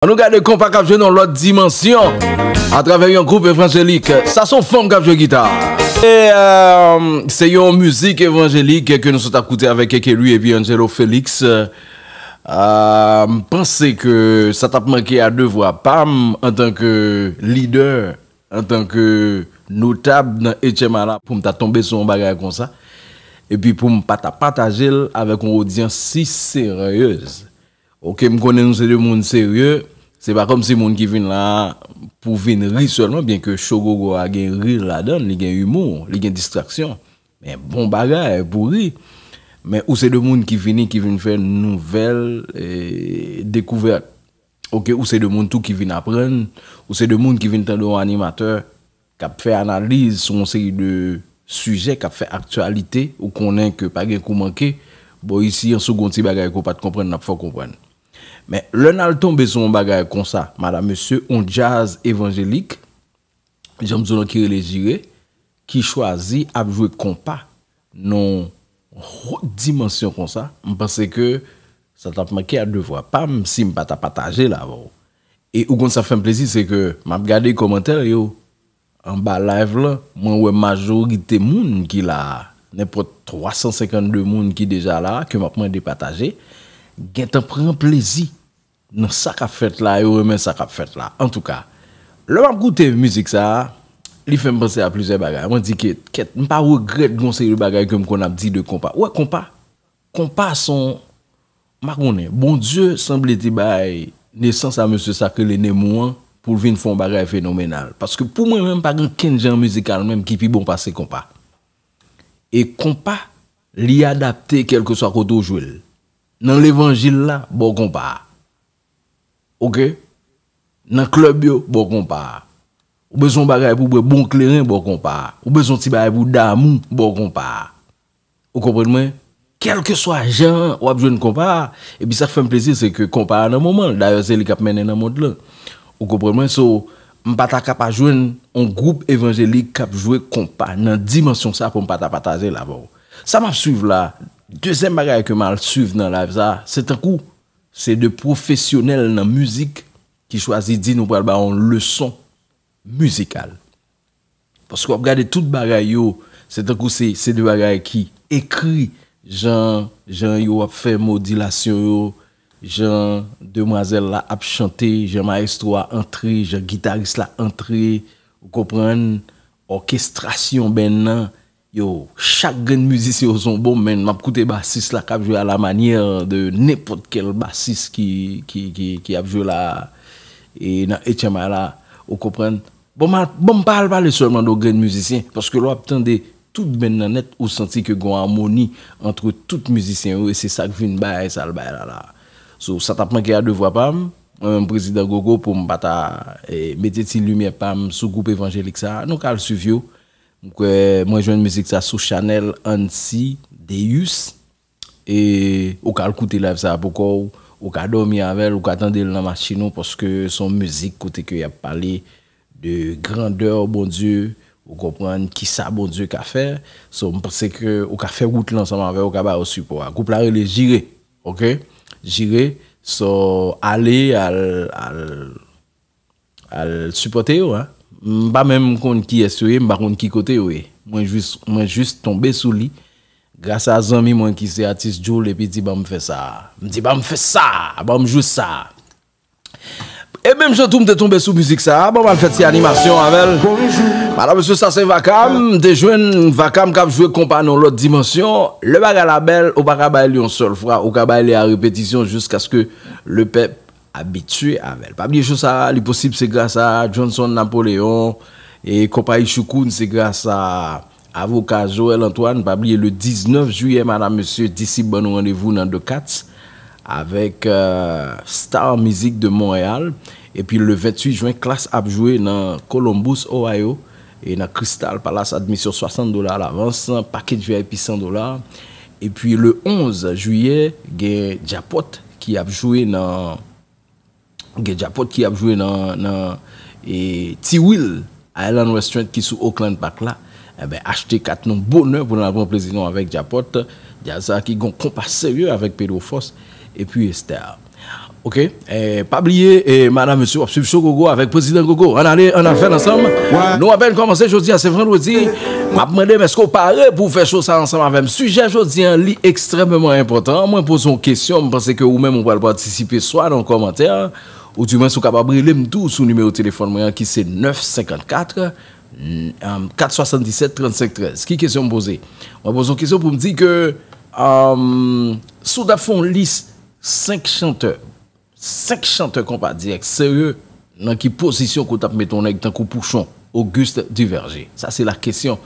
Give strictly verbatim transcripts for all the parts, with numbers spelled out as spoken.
Ann nou gade konpa k ap jwe nan lòt dimansyon atravè yon gwoup evanjelik. Sa se yon fanm k ap jwe gita. E, euh, se yon mizik evanjelik ke nou sot ap koute avèk Keke Louis epi Angelo Felix. Euh, m panse ke sa t ap manke a devwa pa m antanke lidè, antanke notab nan H M I la, pou m ta tonbe sou yon bagay konsa, epi pou m pa ta pataje l avèk yon odyans si seryez. Oke, m konnen nou se de moun serye. Se pa kòmsi moun ki vin la pou vin ri sèlman, byenke cho gogo a gen ri ladan l, li gen imou, li gen distraksyon. Men bon bagay pou ri. Men ou se de moun ki vini, ki vin fè nouvèl, eh, dekouvèt. Oke, ou se de moun tou ki vin aprann, ou se de moun ki vin tande yon animatè k ap fè analiz sou yon seri de sijè k ap fè aktyalite, ou konnen ke pa gen kou manke, bò isi an, si w gen yon ti bagay ke w pa t konprann, n ap fè w konprann. Men lè n al tonbe sou yon bagay konsa, madanm, mesye, yon djaz evanjelik, jan m di w lan, ki rele Jire, ki chwazi ap jwe konpa nan wòt dimansyon konsa, m panse ke sa t ap manke a devwa pa m si m pa ta pataje l avè w. E ou konn sa fè m plezi, se ke m ap gade kòmantè yo anba live lan, mwen wè majorite moun ki la a, nenpòt twa san senkannde moun ki deja la a, ke m ap mande pataje, gentan pran plezi nan sa k ap fèt la, yo renmen sa k ap fèt la. Antouka, lè m ap koute mizik sa a, li fè m panse a plizyè bagay. Mwen di ke, kèt, m pa regrèt gon seri de bagay ke m konn ap di de konpa. Ou wè konpa? Konpa se yon, m pa konnen, Bondye sanble te bay nesans a mesye sa k rele Nemou an pou l vin fè yon bagay fenomenal. Paske pou mwen menm, pa gen kenn jan mizikal menm ki pi bon pase konpa. E konpa, li adapte kèlkeswa kote w jwe l. Nan levanjil la, ba w konpa a. Oke? Nan klèb yo, ba w konpa a. Ou bezwen yon bagay pou bwè, bon kleren, ba w konpa a. Ou bezwen yon ti bagay pou damou, ba w konpa a. Ou konprann mwen? Kèlkeswa jan an, w ap jwenn konpa a. Epi sa k fè m plezi, se ke konpa a nan moman l. Dayè, se li k ap mennen nan mond lan. Ou konprann mwen? So, m pa ta ka pa jwenn yon gwoup evanjelik k ap jwe konpa nan dimansyon sa pou m pa ta pataje l avè w. Sa m ap swiv la, dezyèm bagay ke m al swiv nan live sa, se tankou se de pwofesyonèl nan mizik ki chwazi di nou pral ba yon leson mizikal. Paske w ap gade tout bagay yo, se tankou se, se de bagay ki ekri, jan, jan yo ap fè modilasyon yo, jan demwazèl la ap chante, jan mayestwo a antre, jan gitaris la antre, ou konprann, òkestrasyon band nan, yo, chak grenn mizisyen yo se yon bonm, men m ap koute basis la k ap jwe à la manière de nenpòt kèl basis ki, ki, ki, ki ap jwe la, e nan H M I la, ou konprann? Bon, m al, bon, m pa al pale sèlman de grenn mizisyen, paske lè w ap tande tout band nan nèt, ou santi ke gen yon amoni ant tout mizisyen yo, e se sa k vin bay sa l bay la la. So, sa t ap manke a devwa pa m, mwen menm prezidan Gogo, pou m pa ta, eh, mete ti limyè pa m sou gwoup evanjelik sa a, nou ka al swiv yo. M kwè mwen jwenn mizik sa sou chanèl Ansi Deus. E ou ka al koute live sa a pou kò w, ou ka dòmi avè l, ou ka tande l nan machin ou, paske se yon mizik kote ke y ap pale de grandè Bondye, ou konprann kisa Bondye ka fè. So, m panse ke ou ka fè wout lan ansanm avè yo, ou ka ba yo sipò a. Gwoup la rele Jire, oke? Jire, so, ale, al, al, al sipòte yo, hein. M pa menm konn kiyès yo ye, m pa konn ki kote yo ye. Mwen jis, mwen jis tonbe sou li. Gras a zanmi mwen ki se atis Jul, epi di, "Ban m fè sa." M di, "Ban m fè sa! Ban m jwe sa!" E menm jan tou, m te tonbe sou mizik sa a, ban m al fè ti animasyon avè l. Madanm, mesye, sa se Vakam. M te jwenn Vakam k ap jwe konpa nan lòt dimansyon. Lè bagay la bèl, ou pa ka bay li yon sèl fwa, ou ka bay li a repetisyon jiskaske lepèp abitye avè l. Pa bliye cho sa a, li posib se gras a Johnson Napoléon e konpayi Choukoun, se gras a avoka Joël Antoine. Pa bliye le diznèf jiyè, madanm, mesye, Disip ban nou randevou nan The Cats avèk, euh, Star Music de Montréal. Epi le venntuit jen, Klass ap jwe nan Columbus, Ohio, e nan Crystal Palace, admisyon swasant dola alavans, package V I P san dola. Epi le onz jiyè, gen Djapòt ki ap jwe nan, gen Djapòt ki ap jwe nan, nan, e, Ti Wil, Island Restaurant ki sou Oakland Park la. Enben, achte kat nou bonè pou n al pran plezi nou avèk Djapòt. Djaz sa ki gon konpa serye avèk Pedro Force epi Esther. Ok. Eh, pa bliye, eh, madanm, mesye, w ap swiv Show Gogo avèk Prezidan Gogo. Ann ale, ann al fè l ansanm. Nou apèn kòmanse jodi a, se vandredi. M ap mande m èske w pare pou w fè show sa ansanm avè m. Sijè jodi a, li ekstrèmeman enpòtan. Mwen poze yon kesyon, m panse ke ou menm ou pral patisipe swa nan yon kòmantè, ou di mwens ou kapab rele m tou sou nimewo telefòn mwen an ki se nèf senkannkat, kat swasanndisèt, trannsenk trèz. Ki kesyon m poze? Mwen poze yon kesyon pou m di ke, um, si w t ap fè yon lis senk chantè, senk chantè konpa dirèk serye, nan ki pozisyon ke w t ap mete yon nèg tankou Pouchon, Auguste Duverger? Sa se la kesyon,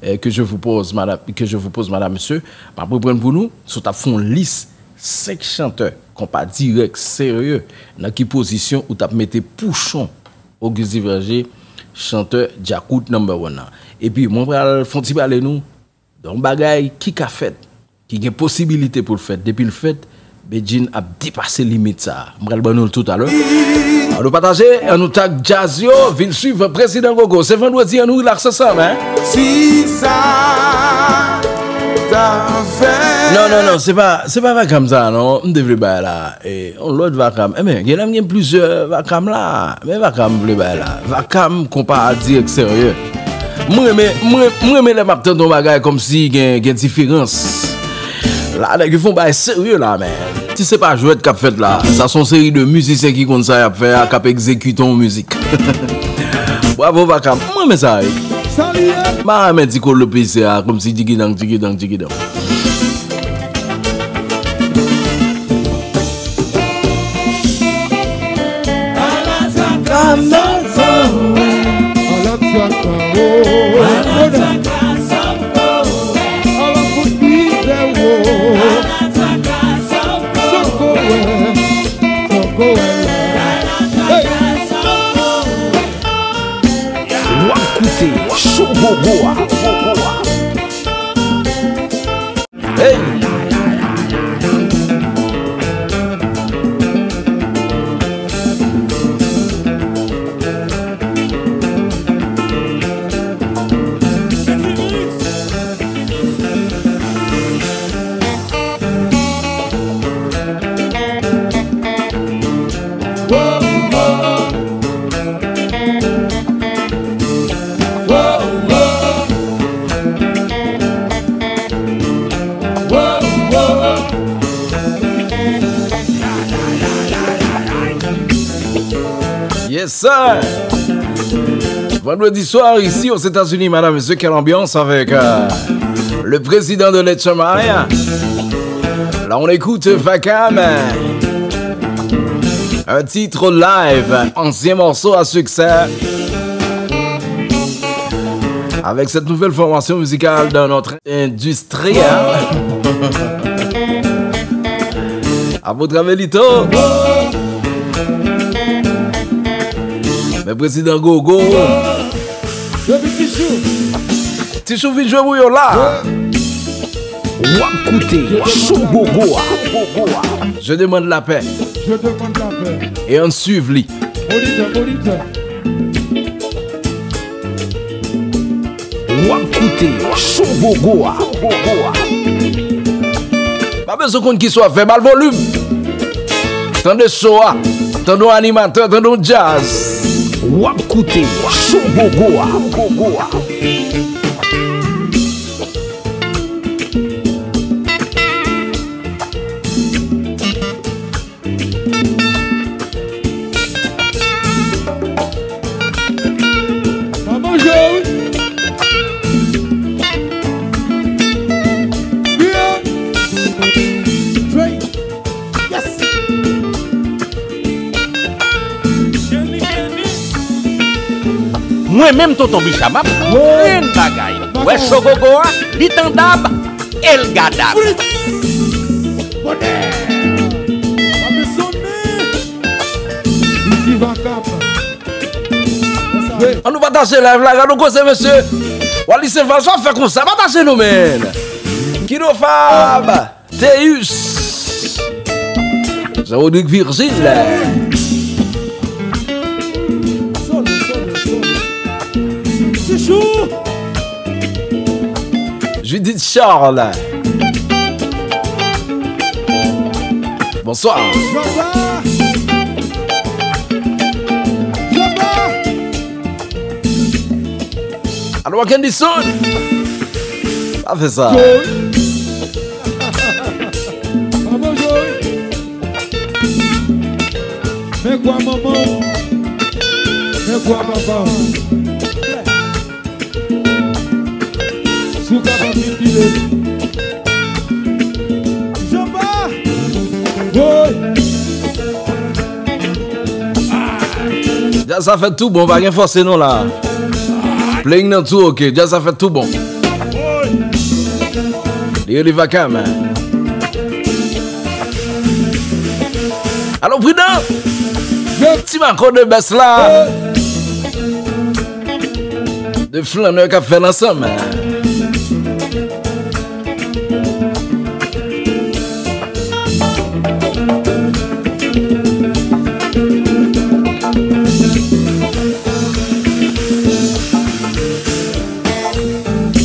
eh, que je vous pose, madame, que je vous pose, madame, monsieur. M ap reprann pou nou, si w t ap fè yon lis senk chantè konpa dirèk serye, nan ki pozisyon ou t ap mete Pouchon, Auguste Duverger, chantè Djakout number one nan? Epi mwen pral fè yon ti pale nou de yon bagay ki ka fèt, ki gen posibilite pou l fèt. Depi l fèt, Bedjine ap depase limit sa a. M pral ban nou l toutalè. Ann nou pataje, ann nou tag djaz yo, vin swiv Prezidan Gogo. Se vandredi, ann nou rilaks ansanm, hein? Si sa ta fè. Non, non, non, se pa, se pa vakam sa a, non. M te vle bay la. E, yon lòt vakam. Enben, genlè m gen plizyè vakam la. Men vakam m vle bay la. Vakam konpa dirèk serye. M renmen, m renmen, m renmen lè m ap tande yon bagay kòmsi gen, gen diferans. La, nèg yo fè yon bagay serye la, men. Ti se pa jwèt k ap fèt la. Sa se yon seri de mizisyen ki konn sa y ap fè a, k ap egzekite yon mizik. Bravo, vakam. M renmen sa, wi. M pa renmen ti kolo pise a, kòmsi digidang, digidang, digidang. W ap koute Show Gogo a. Hey! Yes, sir! Vendredi soir, ici aux États-Unis, madame, monsieur, quelle ambiance avec, euh, le président de l'H M I. Là, on écoute Vakam, un titre live, ancien morceau à succès. Avec cette nouvelle formation musicale dans notre industrie, hein. Apôtre Amelito. Men Prezidan Gogo. Depi Tichou. Tichou vin jwe pou yo la. W ap koute Show Gogo a. Je demande la paix. Je demande la paix. E ann swiv li. Moniteur, moniteur. W ap koute Show Gogo a. Pa bezwen konn kisa w ap fè, ba l volim. Tande show a, tande yon animatè, tande yon djaz. W ap koute Show Gogo a. Manman Joe. Yeah. Drake. Yes. Mwen menm Tonton Bicha, m ap konprann bagay. Wè Show Gogo a, li tandab, e l gadab. Fritz. Bonè. Pa bezwen. Ici Vakam. Ann nou pataje live la, gade yon koze, mesye. Wally Saint-Valentin, w ap fè konsa, pataje nou, men. Kido Fab, Teus, Jean-Rodrigue Virgile. Solo, solo, solo. Chouchou. Judith Charles. Bonsoir. Bonsoir. Rock and Dison. Pa fè sa. Joey. Papa Joey. Men kwa manman w. Men kwa papa w. Si w kapab vin pile. Jean-Bart. Woy. Djaz sa fèt tou bon, pa gen fòse non la. Playing nan tou oke, djaz sa fèt tou bon. Li rele Vakam. Alò, pridan! Ti mako de bès la. De flannè k ap fè l ansanm.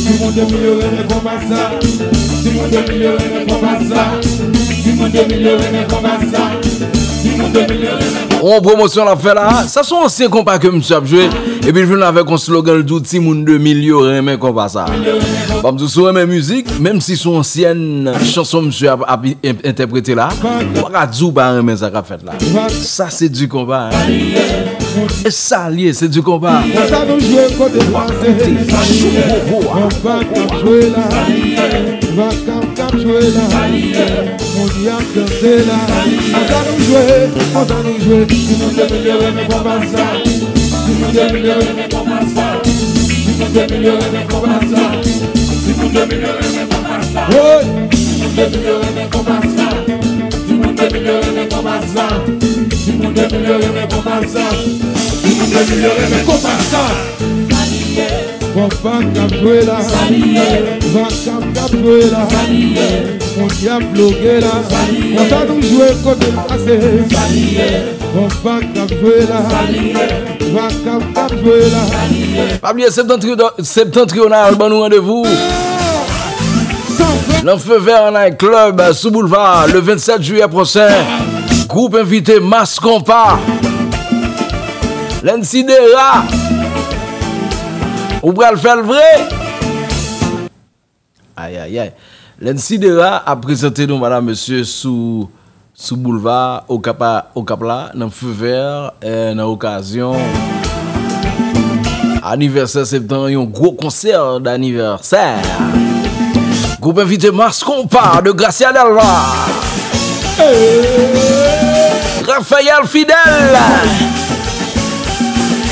Timoun de mil yo renmen konpa sa. Timoun de mil yo renmen konpa sa. Timoun de mil yo renmen konpa sa. Timoun de mil yo renmen konpa sa. On pwomosyon l ap fè la. Sa se yon ansyen konpa ke misye ap jwe. Epi l vin avèk yon slogan, l di w timoun de mil yo renmen konpa sa. Ban m di w, si w renmen mizik, menm si se yon ansyen chanson misye ap, ap en-, entèprete la, ou pa ka di w pa renmen sa k ap fèt la. Sa se di konpa, hein. E sa l ye, se di konpa. Konsa nou jwe kote pase. Konpa k ap jwe la. Konpa k ap jwe la. Moun y ap danse la. Konsa nou jwe, konsa nou jwe. Timoun de mil yo renmen konpa sa. Timoun de mil yo renmen konpa sa. Timoun de mil yo renmen konpa sa. Timoun de mil yo renmen konpa sa. Woy! Timoun de mil yo renmen konpa sa. Timoun de mil yo renmen konpa sa. Timoun de mil yo renmen konpa sa. Timoun de mil yo renmen konpa sa. Konpa k ap jwe la. Vakam k ap jwe la. Moun y ap bloke la. Konsa nou jwe kote l pase. Konpa k ap jwe la. Vakam k ap jwe la. Pa bliye Septentrional, Septentrional ban nou randevou. Nan Feu Vert Night Club sou Boulevard le vingt-sept juillet prochain. Gwoup envite Mass Konpa. Lensidera. Ou pral fè l vre? Ayayay. Lensidera ap prezante nou, madam, mesye, sou, sou boulva Okap a, Okap la, nan Feu Vert, eh, nan okazyon anivèsè Septan, yon gwo konsè danivèsè. Gwoup envite Mass Konpa de Gracia Delva. Raphaël Fidèle.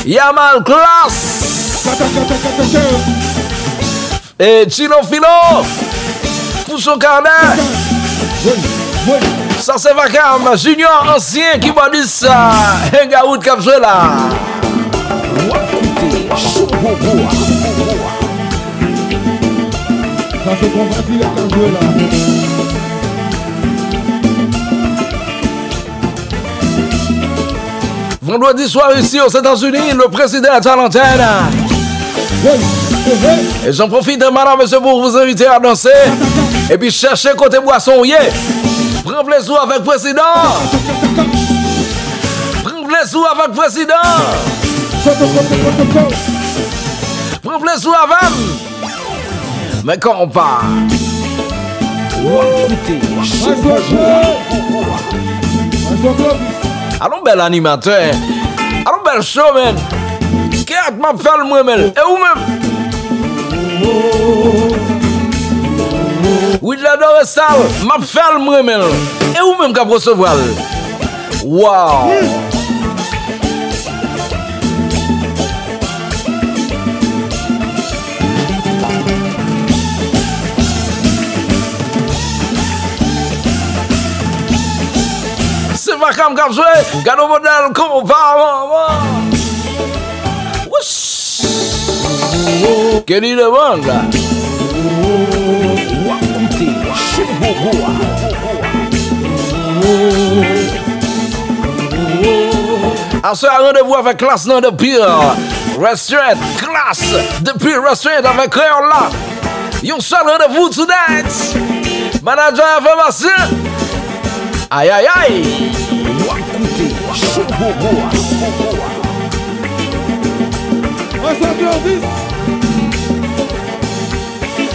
Yamal Klass. E Chino Filo. Pouchon Karnè. Sa se Vakam Junior, ansyen kibòdis, ah, Hangout k ap jwe la. W ap koute Show Bobo a. Sa se konpa dirèk k ap jwe la. Vandredi swa isi Ozetazini, le prezidan est à l'antenne. E jan pwofite, madam, mesye, pou vous inviter à danser. Epi chèche kote bwason w ye. Pran plezi w avèk prezidan. Pran plezi w avèk prezidan. Pran plezi w avè m. Men konpa. W ap koute Show Bobo a. Alon bèl animatè. Alon bèl show, man. Kèt, m ap fè l mwen menm. E ou menm? Widler Doresal, m ap fè l mwen menm. E ou menm k ap resevwa l? Wow! Se Vakam k ap jwe, gade yon modèl konpa, manman. Wouch! Kenny Demande. W ap koute Show Bobo a. Aswè a, randevou avèk Klass nan The Pier Restaurant. Klass, The Pier Restaurant avèk Kreyòl la. Yon sèl randevou tonight. Manadjè enfòmasyon. Ayayay. W ap koute Show Bobo a. Ansanm Clovis.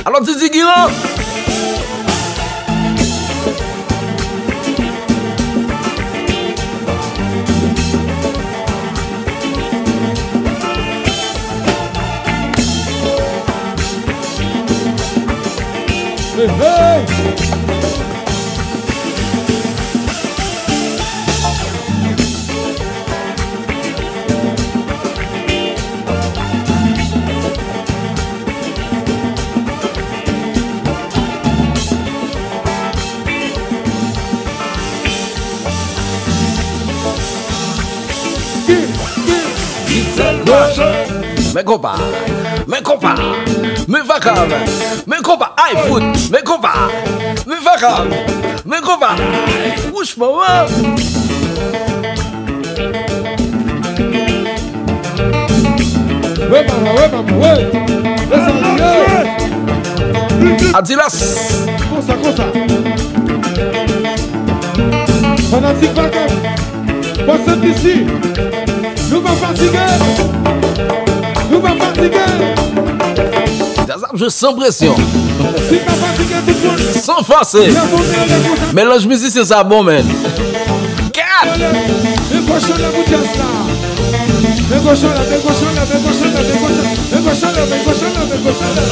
Alò, Didi Giran! Hey, hey! Men konpa, men konpa, men vakam, men konpa, ay fout, men konpa, men vakam, men konpa, wouch manman. Wè papa, wè papa, wè. Desann, wè. Adidas. Konsa, konsa. Fanatik vakam. Bòs Sent Lisi. Nou pa fatige. Nou pa fatige. Djaz ap jwe san presyon. Si pa fatige, tout moun. San fòse. Lè konsa, lè konsa. Melanj mizisyen sa bon, menn. Gad! Men gòch anlè pou djaz la. Men gòch anlè, men gòch anlè, men gòch anlè, men gòch anlè. Men gòch anlè, men gòch anlè, men gòch anlè.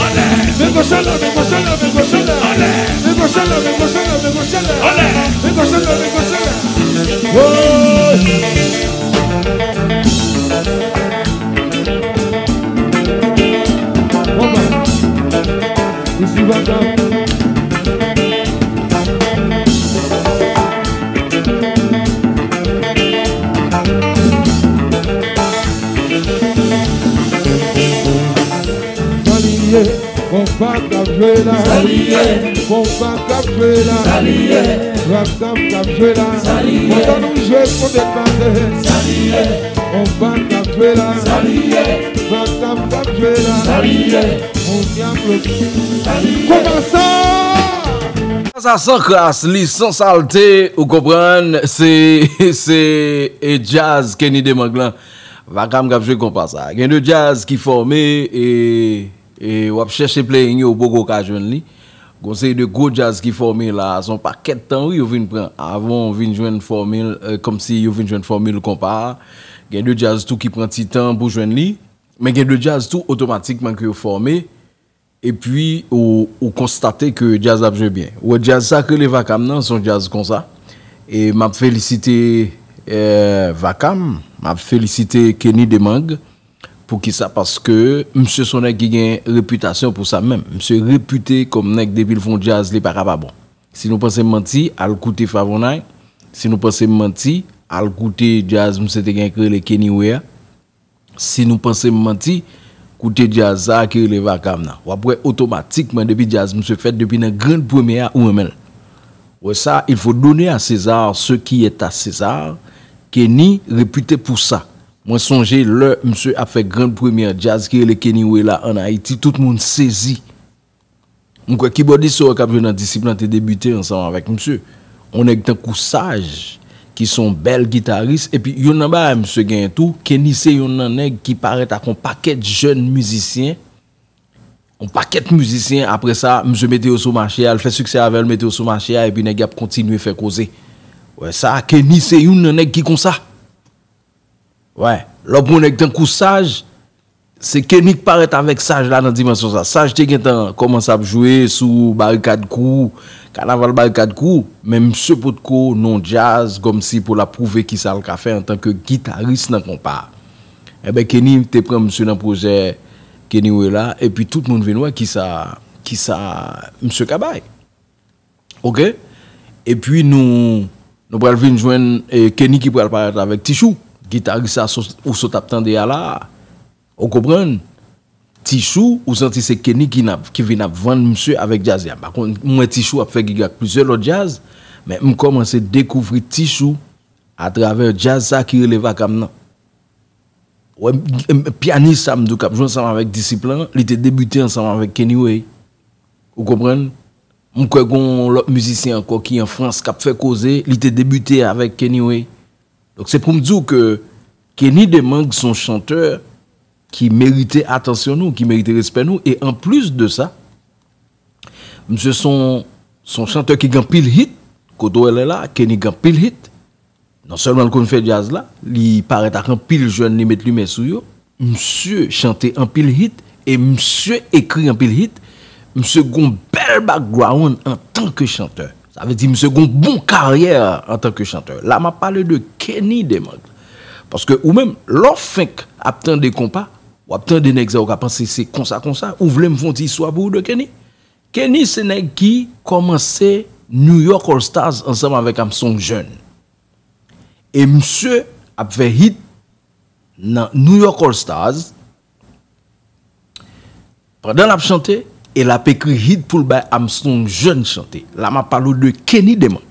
Men gòch anlè, men gòch anlè, men gòch anlè. Men gòch anlè, men gòch anlè, men gòch anlè. Men gòch anlè, men gòch anlè. Woy! Konpa. Isi vaka. Sa li ye, konpa k ap jwe la. Sa li ye. Konpa k ap jwe la. Sa li ye. Rap k ap, k ap jwe la. Sa li ye. Konsa nou jwe kote n pase. Sa li ye. Konpa k ap jwe la. Sa li ye. Rap k ap, k ap jwe la. Sa li ye. Moun k ap jwe. Sa li ye. Konpa sa! Sa san kras, li san salte, ou konprann, se, se, e djaz Kenny Demang lan. Vakam k ap jwe konpa sa. Gen de djaz ki fòme, e, e w ap chèche playing yo, ou poko ka jwenn li. Gon seri de gwo djaz ki fòme la, se yon pakèt tan, wi, yo vin pran. Avan w vin jwenn fòmil, e, kòmsi yo vin jwenn fòmil konpa a. Gen de djaz tou ki pran ti tan pou jwenn li. Men gen de djaz tou, otomatikman ke yo fòme. Epi, ou, ou konstate ke djaz ap jwe byen. Ou wè djaz sa k rele Vakam nan, se yon djaz konsa. E m ap felisite, e, Vakam, m ap felisite Kenny Demang. Poukisa? Paske misye se yon nèg ki gen repitasyon pou sa menm. Misye repite kòm nèg depi l fè yon djaz, li pa ka pa bon. Si nou panse m manti, al koute Favonay. Si nou panse m manti, al koute djaz misye te gen ki rele Kenny Way a. Si nou panse m manti, koute djaz sa a ki rele Vakam nan. W ap wè otomatikman depi djaz misye fèt, depi nan grenn premye a, ou renmen l. Wè sa, il faut donner à César ce qui est à César. Kenny repite pou sa. Mwen sonje lè misye ap fè grenn premye djaz ki rele Kenny Way la ann Ayiti, tout moun sezi. M kwè kibòdis sa yo k ap jwe nan Disip lan te debite ansanm avèk misye. Yon nèg tankou Saj, ki se yon bèl gitaris, epi youn nan bagay misye genyen tou, Kenny se youn nan nèg ki parèt ak yon pakèt jèn mizisyen, yon pakèt mizisyen, apre sa, misye mete yo sou mache a, l fè siksè avè yo, l mete yo sou mache a, epi nèg y ap kontinye fè koze. Wè sa, Kenny se youn nan nèg ki konsa. Wè, lè w pran yon nèg tankou Saj, se Kenny k parèt avèk Saj la nan dimansyon sa. Saj te gentan kòmanse ap jwe sou Barikad Crew, Kanaval Barikad Crew, men misye potko nan yon djaz kòmsi pou l ap pwouve kisa l ka fè antanke gitaris nan konpa a. Enben, Kenny te pran misye nan pwojè Kenny Way la, epi tout moun vin wè kisa, kisa misye ka bay. Oke? Epi nou, nou pral vin jwenn, e, Kenny ki pral parèt avèk Tichou, gitaris sa sot, ou sot ap tande a la a. Ou konprann? Tichou, ou santi se Kenny ki n ap, ki vin ap vann misye avèk djaz la. M pa konn, m wè Tichou ap fè gig ak plizyè lòt djaz, men m kòmanse dekouvri Tichou atravè djaz sa ki rele Vakam nan. Wè, m, m, pyanis sa m di w k ap jwe ansanm avèk Disip lan, li te debite ansanm avèk Kenny Way. Ou konprann? M kwè gon lòt mizisyen ankò ki an Frans k ap fè koze, li te debite avèk Kenny Way. Donk se pou m di w ke Kenny Demang se yon chantè ki merite atansyon nou, ki merite respè nou, e anplis de sa, Misye se yon, se yon chantè ki gen anpil hit. Kote w wè l la, Kenny gen anpil hit. Non sèlman l konn fè djaz la, li parèt ak anpil jèn, li met limyè sou yo. Misye chante anpil hit e misye ekri anpil hit. Misye gon bèl background antanke chantè. Sa vle di misye gon bon karyè antanke chantè. La m ap pale de Kenny Demang. Paske ou menm, lè w fenk ap tande konpa, w ap tande nèg sa yo ka panse se konsa konsa. Ou vle m fè yon ti istwa pou ou de Kenny? Kenny se nèg ki kòmanse New York All Stars ansanm avèk Armstrong Jeune. E misye ap fè hit nan New York All Stars pandan l ap chante e l ap ekri hit pou l bay Armstrong Jeune chante. La m ap pale w de Kenny Demang.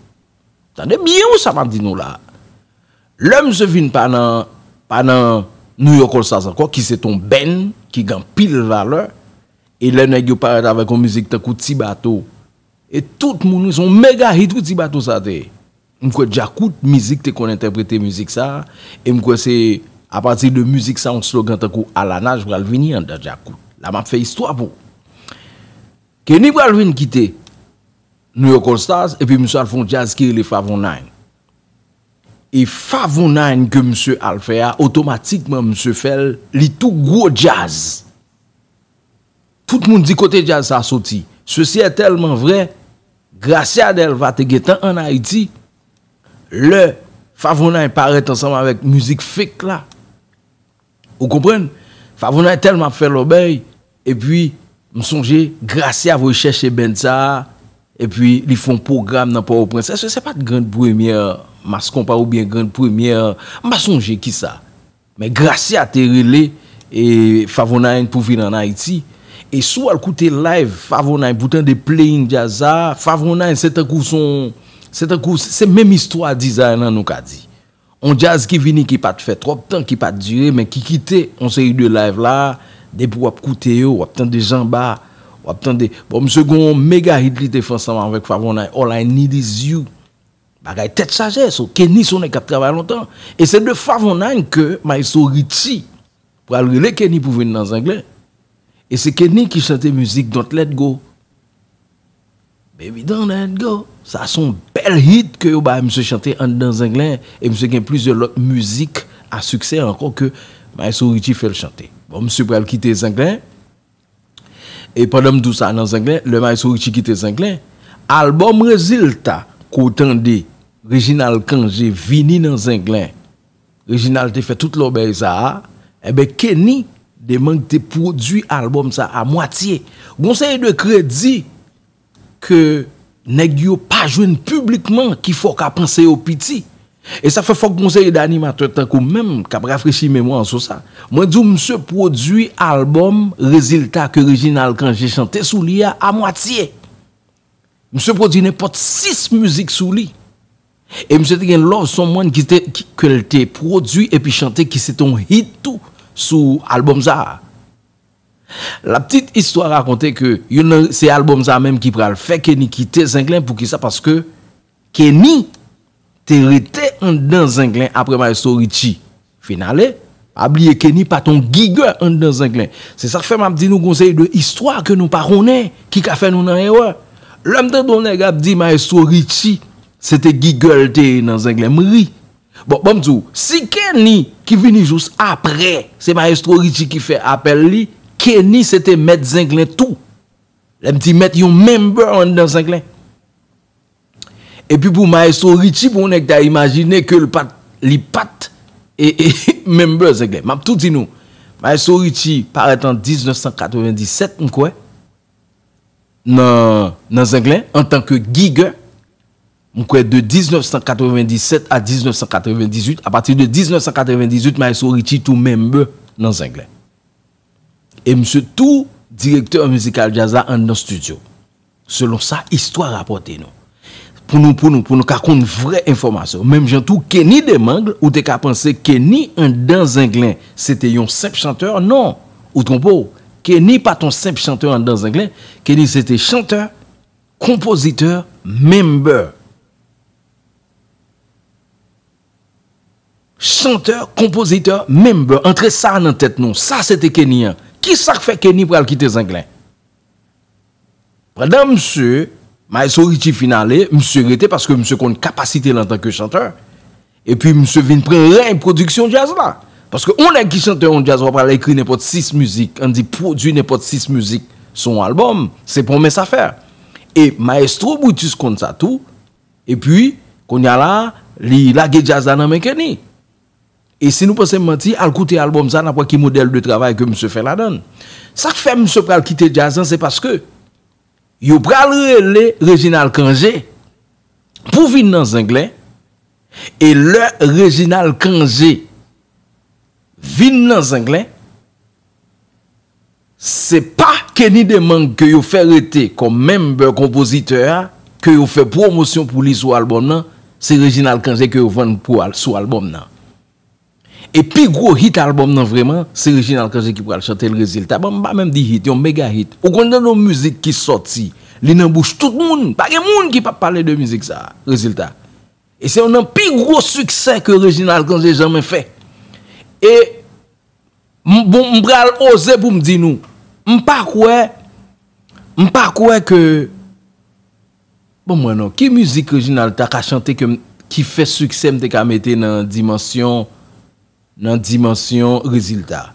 Tande byen wi sa m ap di nou la. Lè misye vin pa nan, pa nan New York All Stars ankò, ki se t on band ki gen anpil valè, e lè nèg yo parèt avèk yon mizik tankou Ti Bato, e tout moun, se yon mega hit wi Ti Bato sa te ye. M kwè Djakout Mizik te konn entèprete mizik sa, e m kwè se apati de mizik sa yon slogan tankou Alanaj pral vini anndan Djakout. La m ap fè istwa pou ou. Kenny pral vin kite New York All Stars, epi misye al fè yon djaz ki rele Favonine. E Favonine ke misye al fè a, otomatikman misye fè l, li tou gwo djaz. Tout moun di kote djaz sa soti. Sesi è tèlman vrè, Gracia Delva te gentan ann Ayiti, lè Favonine parèt ansanm avèk mizik Fake la. Ou konprann? Favonine tèlman ap fè lòbèy, epi m sonje Gracia voye chèche band sa a, epi li fè yon pwogram nan Pòtoprens. Èske se pa t gran premyè Mass Konpa oubyen gran premyè, m pa sonje kisa. Men Gracia te rele e Favonine pou vin ann Ayiti. E si w al koute live Favonine pou tande playing djaz sa a, Favonine se tankou se yon, se tankou, se menm istwa Dizay lan nou ka di. On djaz ki vini ki pa t fè twòp tan, ki pa t dire, men ki kite on seri de live la, depi w ap koute yo, w ap tande Janba, w ap tande, bon, misye gen yon mega hit li te fè ansanm avèk Favonine, All I Need Is You. Bagay tèt chaje, so Kenny se yon nèg k ap travay lontan. E se de Favonine ke Maestro Richie pral rele Kenny pou vin nan Zenglen. E se Kenny ki chante mizik Don't Let Go. Baby don't let go. Sa se yon bèl hit ke yo bay misye chante anndan Zenglen. E misye gen plizyè lòt mizik a siksè ankò ke Maestro Richie fè l chante. Bon, misye pral kite Zenglen. E pandan m di w sa nan Zenglen, lè Maestro Richie kite Zenglen, albòm Rezilta ke w tande Reginald Cangé vini nan Zenglen, Reginald te fè tout lòbèy sa a, enben Kenny Demang te pwodui albòm sa a mwatye. Gon seri de kredi ke nèg yo pa jwenn piblikman ki fè w ka panse yo piti. E sa fè fòk gon seri de animatè tankou m menm k ap rafrechi memwa w sou sa. Mwen di w misye pwodui albòm Rezilta ke Reginald Cangé chante sou li a a mwatye. Misye pwodui nenpòt sis mizik sou li. E misye te gen Love Someone ki te, ki, ke l te pwodui epi chante ki se te yon hit tou sou albòm sa a. La petite histoire raconte ke youn nan, se albòm sa a menm ki pral fè Kenny kite Zenglen. Poukisa? Paske Kenny te rete anndan Zenglen apre Maestro Richie fin ale. Pa bliye Kenny pa t yon gigè anndan Zenglen. Se sa k fè m ap di nou gon seri de istwa ke nou pa konnen ki ka fè nou nan erè. Lè m tande yon nèg ap di Maestro Richie se te gigè l te ye nan Zenglen, m ri. Bon, ban m di w, si Kenny ki vini jous apre, se Maestro Richie ki fè apèl li, Kenny se te mèt Zenglen tou. Lè m di mèt, yon member anndan Zenglen. Epi pou Maestro Richie, pou yon nèg ta imajine ke l pa t, li pa t, e, e, member Zenglen. M ap tou di nou, Maestro Richie parèt an diznèf san katrevenndisèt, m kwè, nan, nan Zenglen, antanke gigè. M kwè de diznèf san katrevenndisèt a diznèf san katrevenndizwit, apati de diznèf san katrevenndizwit, Maestro Richie tou member nan Zenglen. E misye tou direktè mizikal djaz la anndan estidyo. Selon sa istwa rapòte nou. Pou nou, pou nou, pou nou ka konn vrè enfòmasyon. Menm jan tou, Kenny Demang, ou te ka panse Kenny anndan Zenglen, se te yon senp chantè? Non, ou twonpe w. Kenny pa t yon senp chantè anndan Zenglen. Kenny se te chantè, konpozitè, member. Chantè, konpozitè, member. Antre sa nan tèt nou. Sa se te Kenny an. Kisa k fè Kenny pral kite Zenglen? Pandan misye, Maestro Richie fin ale, misye rete paske misye konn kapasite l antanke chantè. Epi misye vin pran rèy pwodiksyon djaz la. Paske yon nèg ki chante yon djaz, w ap al ekri nenpòt sis mizik, ann di pwodui nenpòt sis mizik sou yon albòm, se pa yon mens afè. E Maestro Brutus konn sa tou. Epi, kounye a la, li lage djaz la nan men Kenny. E si nou panse m manti, al koute albòm sa, n ap wè ki modèl de travay ke misye fè ladan l. Sa k fè misye pral kite djaz lan, se paske yo pral rele Reginald Cangé pou vin nan Zenglen. E lè Reginald Cangé vin nan Zenglen, se pa Kenny Demang ke yo fè rete kòm member konpozitè a, ke yo fè pwomosyon pou li sou albòm nan, se Reginald Cangé ke yo vann pou al, sou albòm nan. E pi gwo hit albòm nan vrèman, se Reginald Cangé ki pral chante l, Rezilta. Bon, m pa menm di hit, yon mega hit. Ou konn nan yon mizik ki sòti, li nan bouch tout moun, pa gen moun ki p ap pale de mizik sa, Rezilta. E se youn nan pi gwo siksè ke Reginald Cangé janmen fè. E m, bon, m pral oze pou m di nou, m pa kwè, m pa kwè ke, bon, mwen non, ki mizik Reginald ta ka chante ke m, ki fè siksè m te ka mete nan dimansyon, nan dimansyon Rezilta?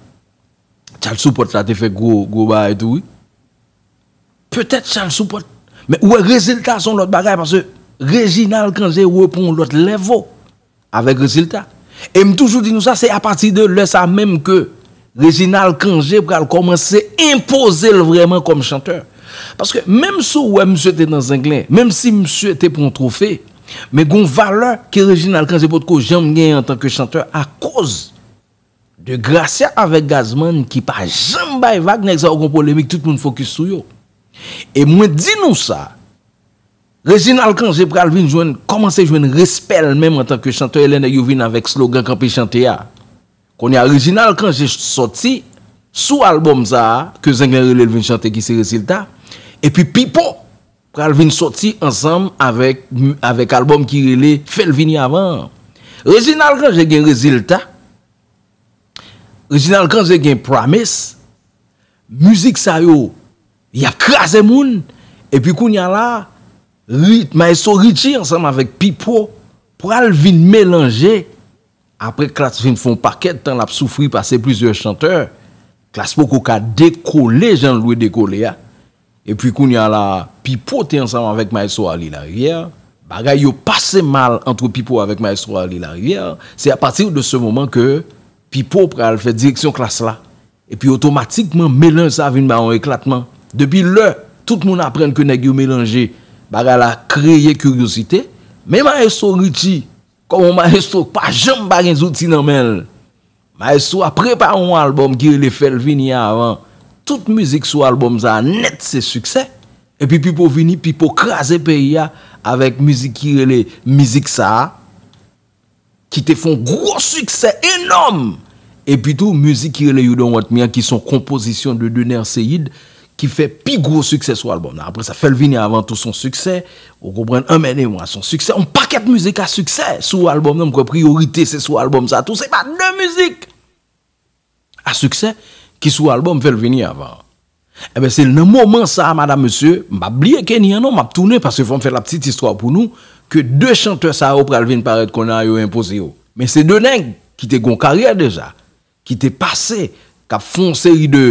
Tchalsou Pòt la te fè gwo, gwo bagay tou, wi. Petèt Tchalsou Pòt. Men ou wè Rezilta se yon lòt bagay, paske Reginald Cangé repran yon lòt level avèk Rezilta. E m toujou di nou sa, se apati de lè sa menm ke Reginald Cangé pral kòmanse enpoze l vrèman kòm chantè. Paske menm si w wè misye te nan Zenglen, menm si misye te pran twofe, men gon valè ke Reginald Cangé potko janm genyen antanke chantè akoz de Gracia avèk Gazman ki pa janm bay vag, nèg sa yo gon polemik, tout moun fokis sou yo. E mwen di nou sa, Reginald Cangé pral vin jwenn, kòmanse jwenn respè l menm antanke chantè, e lè nèg yo vin avèk slogan Kanpe Chante a. Kounye a, Reginald Cangé sòti sou albòm sa a, ke Zenglen rele l vin chante, ki se Rezilta. Epi Pipo pral vin sòti ansanm avèk, avèk albòm ki rele Fè l vini avan an. Reginald Cangé gen Rezilta. Reginald Cangé gen Promise. Mizik sa yo, y ap kraze moun. Epi kounye a la, Ri-, Maestro Richie ansanm avèk Pipo pral vin melanje. Apre Klass vin fè yon pakèt tan l ap soufri, pase plizyè chantè, Klass poko ka dekole jan l dwe dekole a. Epi kounye a la, Pipo te ansanm avèk Maestro Arly Larivière. Bagay yo pase mal ant Pipo avèk Maestro Arly Larivière. Se apati de se moman ke Pipo pral fè direksyon Klass la. Epi otomatikman, melanj sa vin ba yon eklatman. Depi lè tout moun aprann ke nèg yo melanje, bagay la kreye kiryozite. Men Maestro Richie, kòm yon maestro k pa janm pa gen zouti nan men l, maestro a prepare yon albòm ki rele Fè l vini avan. Tout mizik sou albòm sa a nèt se siksè. Epi Pipo vini, Pipo kraze peyi a avèk mizik ki rele Mizik sa a, ki te fè yon gwo siksè enòm. Epi tou, mizik ki rele You Don't Want Me an, ki se yon konpozisyon de Dener Ceïde, ki fè pi gwo siksè sou albòm nan. Apre sa, Fè l vini avan tou se yon siksè. Ou konprann, Anmennen Mwa se yon siksè. Yon pakèt mizik a siksè sou albòm nan. M kwè Priyorite se sou albòm sa tou. Se pa de mizik a siksè ki sou albòm Fè l vini avan. Enben, se nan moman sa a, madam, mesye, m p ap bliye Kenny an non, m ap tounen, paske fò m fè la petite histoire pou nou, ke de chantè sa yo pral vin parèt kounye a, yo enpoze yo. Men se de nèg ki te gon karyè deja, ki te pase, k ap fè yon seri de,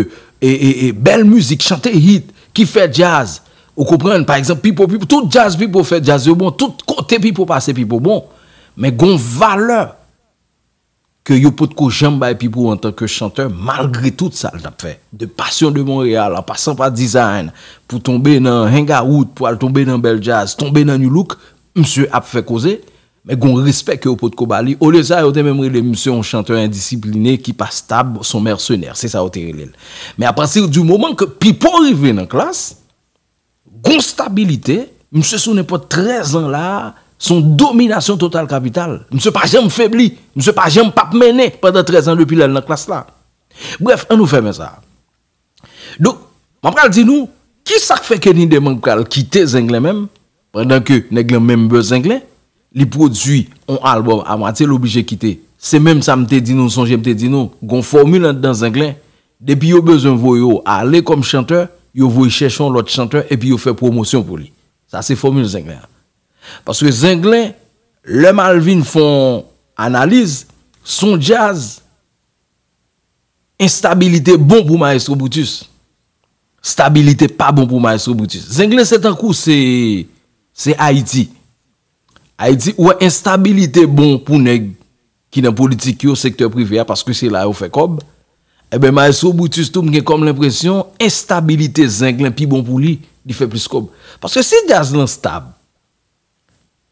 e, e, e, bèl mizik, chante hit, ki fè djaz. Ou konprann? Pa egzanp, Pipo, Pipo, tout djaz Pipo fè, djaz yo bon, tout kote Pipo pase, Pipo bon. Men gon valè ke yo potko janm bay Pipo antanke chantè, malgre tout sa l t ap fè. De Passion de Montréal, an pasan pa Design, pou tonbe nan Hangout, pou al tonbe nan Bèl Djaz, tonbe nan Nu Look, misye ap fè koze. Men gon respè ke yo potko ba li. Olye sa, yo te menm rele misye yon chantè endisipline ki pa stab, se yon mèsenè. Se sa yo te rele l. Men apati di moman ke Pipo rive nan Klass, gon stabilite, misye sou nenpòt trèz an la, se yon dominasyon total kapital. Misye pa janm febli, misye pa janm p ap mennen pandan trèz an depi lè l nan Klass la. Brèf, ann nou fèmen sa. Donk, m ap pral di nou, ki sa k fè Kenny Demang pral kite Zenglen menm, pandan ke nèg lan menm bè Zenglen, li pwodui yon albòm a mwatye, l oblije kite. Se menm sa m te di nou, sonje m te di nou, gon fòmil anndan Zenglen, depi yo bezwen voye w ale kòm chantè, yo voye chèche yon lòt chantè epi yo fè pwomosyon pou li. Sa se fòmil Zenglen an. Paske Zenglen, lè m al vin fè yon analiz, se yon djaz, enstabilite bon pou Maestro Brutus. Stabilite pa bon pou Maestro Brutus. Zenglen se tankou se, se Ayiti. Ayiti, ou wè enstabilite bon pou nèg ki nan politik yo, sektè prive a, paske se la yo fè kòb. Ebyen, Maestro Brutus tou, m gen kòm lenpresyon, enstabilite Zenglen pi bon pou li, li fè plis kòb. Paske si djaz lan stab,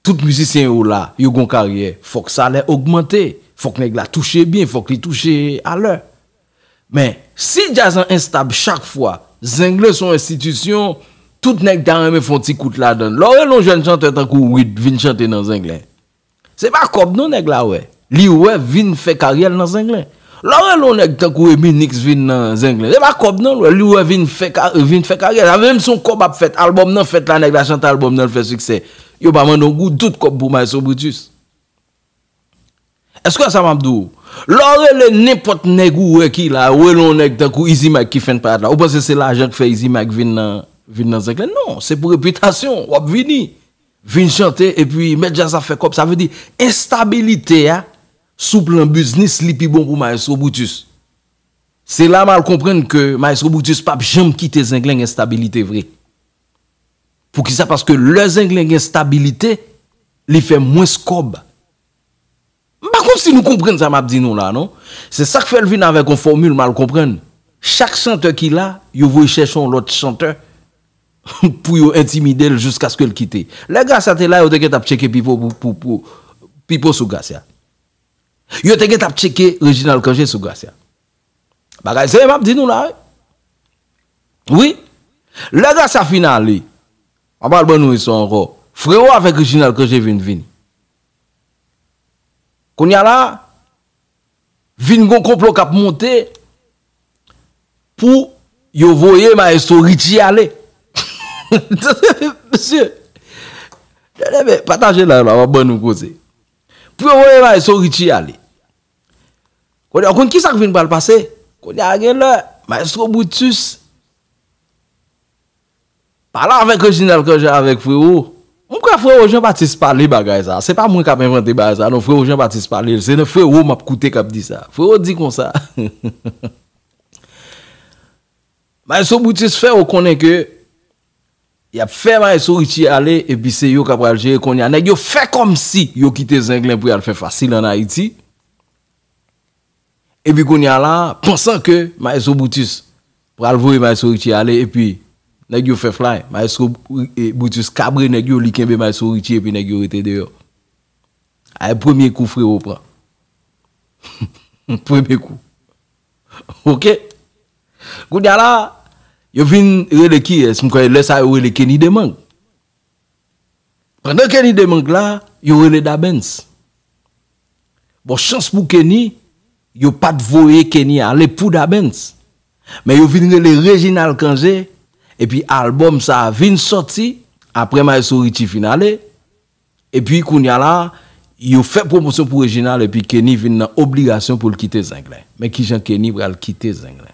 tout mizisyen yo la, yo gon karyè, fòk salè ogmante, fòk nèg la touche byen, fòk li touche alè. Men, si djaz lan enstab chak fwa, Zenglen se yon enstitisyon, tout nèg ta renmen fè yon ti kout ladan l. Lè w rele yon jèn chantè tankou Wid vin chante nan Zenglen, se pa kòb non nèg la wè. Li wè vin fè karyè l nan Zenglen. Lè w rele yon nèg tankou Eminix vin nan Zenglen, se pa kòb non l wè. Li wè vin fè ka-, vin fè karyè l. Sa vle di menm si yon kòb ap fèt, albòm nan fèt la, nèg la chante albòm nan, l fè siksè. Yo pa mande yon goud, tout kòb pou Maestro Brutus. Èske w wè sa m ap di w? Lè w rele nenpòt nèg ou wè ki la, w rele yon nèg tankou Easy Mike ki fenk parèt la, ou panse se lajan k fè Easy Mike vin nan, vin nan Zenglen? Non, se pou repitasyon, w ap vini. Vin chante, epi mèt djaz ap fè kòb. Sa vle di, enstabilite a, sou plan biznis, li pi bon pou Maestro Brutus. Se la m al konprann ke Maestro Brutus p ap janm kite Zenglen gen stabilite vre. Poukisa? Paske lè Zenglen gen stabilite, li fè mwens kòb. M pa konn si nou konprann sa m ap di nou la, non. Se sa k fè l vin avèk yon fòmil m al konprann. Chak chantè ki la, yo voye chèche yon lòt chantè pou yo entimide l jiskaske l kite. Lè Gracia te la, yo te gentan ap tcheke Pipo pou, pou, pou, Pipo sou Gracia. Yo te gentan ap tcheke Reginald Cangé sou Gracia. Bagay serye m ap di nou la, wi. Wi. Lè Gracia fin ale, m ap al ban nou istwa ankò. Frewo avèk Reginald Cangé vin vini. Kounye a la, vin gon konplo k ap monte pou yo voye Maestro Richie ale. Mesye, pataje live la, m ap ban nou koze. Pou yo voye Maestro Richie ale. Kounye a, w konn ki sa k vin pral pase? Kounye a, gen lè, Maestro Brutus pale avèk Reginald Cangé avèk Frewo. M kwè Frewo Jean Baptiste pale bagay sa. Se pa mwen k ap envante bagay sa, non, Frewo Jean Baptiste pale l. Se nan Frewo m ap koute k ap di sa. Frewo di konsa. Maestro Brutus fè yo konnen ke y ap fè Maestro Richie ale, epi se yo k ap pral jere kounye a. Nèg yo fè kòmsi yo kite Zenglen pou y al fè fasil ann Ayiti. Epi kounye a la, pansan ke Maestro Brutus pral voye Maestro Richie ale, epi nèg yo fè fly. Maestro, e, Brutus kabre nèg yo, li kenbe Maestro Richie, epi nèg yo rete deyò. Ay, premye kou Frewo pran. Premye kou. Oke. Kounye a la, yo vin rele kiyès? M kwè lè sa yo rele Kenny Demang. Pandan Kenny Demang la, yo rele Dabens. Bon, chans pou Kenny, yo pa t voye Kenny ale pou Dabens. Men yo vin rele Reginald Cangé, epi albòm sa a vin sòti, apre Maestro Richie fin ale, epi kounye a la, yo fè pwomosyon pou Reginald, epi Kenny vin nan obligasyon pou l kite Zenglen. Men kijan Kenny pral kite Zenglen?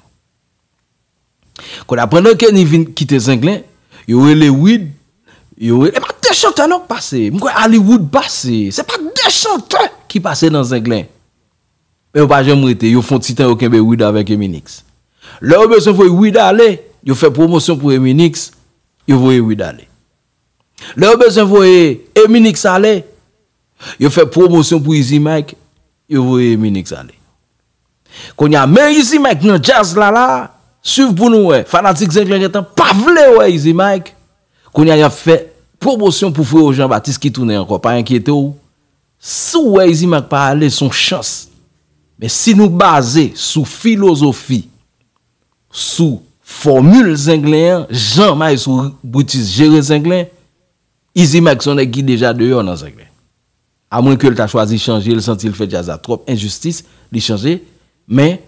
Kounye a, pandan Kenny vin kite Zenglen, yo rele Wid, yo rele, e pa de chantè non k pase. M kwè Hollywood pase. Se pa de chantè ki pase nan Zenglen. Men yo pa janm rete, yo fè yon ti tan yo kenbe Wid avèk Eminix. Lè yo bezwen voye Wid ale, yo fè pwomosyon pou Eminix, yo voye Wid ale. Lè yo bezwen voye Eminix ale, yo fè pwomosyon pou Easy Mike, yo voye Eminix ale. Kounye a, men Easy Mike nan djaz la la, swiv pou nou wè. Fanatik Zenglen gentan pa vle wè Easy Mike. Kounye a, y ap fè pwomosyon pou Frewo Jean Baptiste ki tounen ankò. Pa enkyete w. Si w wè Easy Mike pa ale, se yon chans. Men si nou baze sou filozofi, sou fòmil Zenglen an, jan Maestro Brutus jere Zenglen, Easy Mike se yon nèg ki deja deyò nan Zenglen. Amwen ke l ta chwazi chanje, l santi l fè djaz la twòp enjistis, li chanje, men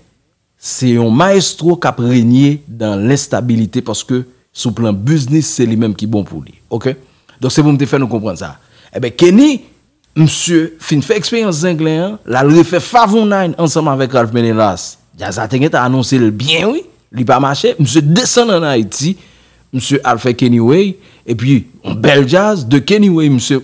se yon maestro k ap renye dan lenstabilite paske sou plan biznis, se li menm ki bon pou li. Oke? Donk, se pou m te fè nou konprann sa. Ebyen, Kenny, misye fin fè eksperyans Zenglen an, l al refè Favonine ansanm avèk Ralph Menelas. Djaz la te gentan anonse l byen, wi. Li pa mache. Misye desann ann Ayiti. Misye al fè Kenny Way, epi yon bèl djaz de Kenny Way, misye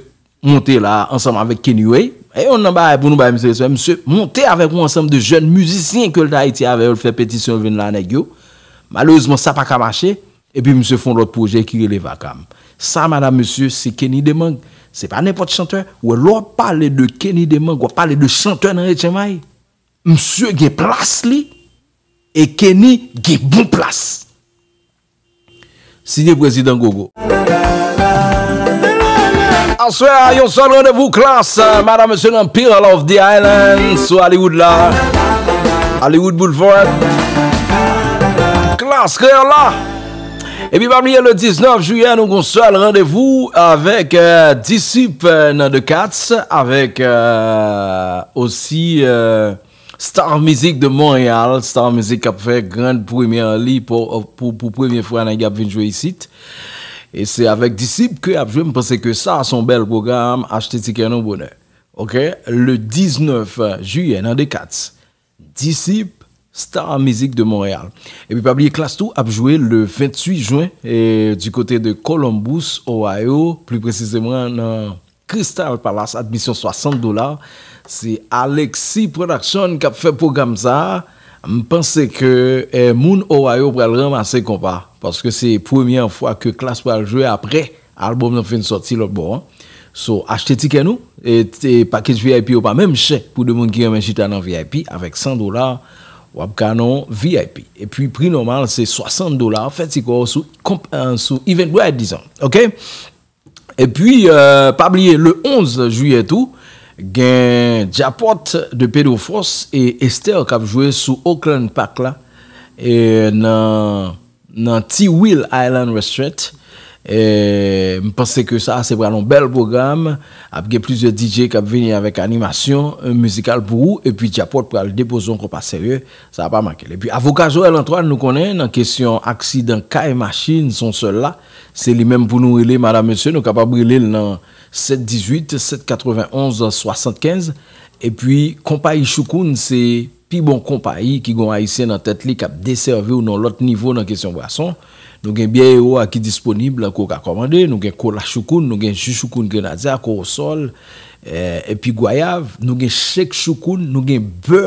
monte la ansanm avèk Kenny Way. E yon nan bagay pou nou bay misye respè, misye monte avèk yon ansanm de jèn mizisyen ke l t Ayiti avè yo, l fè petisyon, l vin la nèg yo. Malerezman, sa pa ka mache, epi misye fè yon lòt pwojè ki rele Vakam. Sa, madam, mesye, se Kenny Demang. Se pa nenpòt chantè. Ou wè, lè w ap pale de Kenny Demang, w ap pale de chantè nan Etchenmay. Misye gen plas li, e Kenny gen bon plas. Siyen Prezidan Gogo. Aswè a, yon sèl randevou Klass, madam, mesye, nan Pearl of the Island, sou Hollywood la. Hollywood Boulevard. Klass Kreyòl la. Epi pa bliye, le diznèf jiyè, nou gon sèl randevou avèk, euh, Disip, euh, nan The Cats, avèk, euh, osi, euh, Star Music de Montréal, Star Music k ap fè grand premyè li pou, pou, pou premye fwa nèg y ap vin jwe isit. E se avèk Disip ke y ap jwe, m panse ke sa se yon bèl pwogram, achte tikè nou bonè. Ok, le diznèf jiyè nan The Cats. Disip, Star Music de Montréal. Epi pa bliye Klass tou ap jwe le venntuit jen, e, du côté de Columbus, Ohio, pli presizeman nan Crystal Palace, admisyon swasant dola. Se Alexis Production k ap fè pwogram sa a. M panse ke, eh, moun Ohio pral ranmase konpa, paske se premyè fwa ke Klass pral jwe apre albòm nan fin sòti lòt bò an. So, achte tikè nou, e, e package V I P yo pa menm chè pou de moun ki renmen chita nan V I P, avèk san dola, w ap ka nan V I P. Epi pri nòmal se swasant dola, fè ti kò w sou, konp-, eh, sou Eventbrite, dizon. Ok? Epi, euh, pa bliye, le onz jiyè tou, gen Djapòt de Pedro Force e Esther k ap jwe sou Oakland Park la, e nan, nan T Wheel Island Restaurant. E m panse ke sa, se pral yon bèl pwogram. Ap gen plizyè D J k ap vini avèk animasyon, euh, mizikal pou ou, epi Djapòt pral depoze yon konpa serye. Sa pa manke l. Epi avoka Joel Antoine, nou konnen, nan kesyon aksidan kay, machin, se yon sèl la. Se li menm pou nou rele, madam, mesye, nou kapab rele l nan sèt dizuit, sèt katrevenn onz, swasannkenz. Epi, konpayi Choukoun, se pi bon konpayi ki gon Ayisyen nan tèt li k ap desèvi w nan lòt nivo nan kesyon bwason. Nou gen byè Ewo a ki disponib, ke w ka kòmande. Nou gen kola Choukoun, nou gen ji Choukoun grenadya, korosòl, eh, epi gwayav. Nou gen chek Choukoun, nou gen bè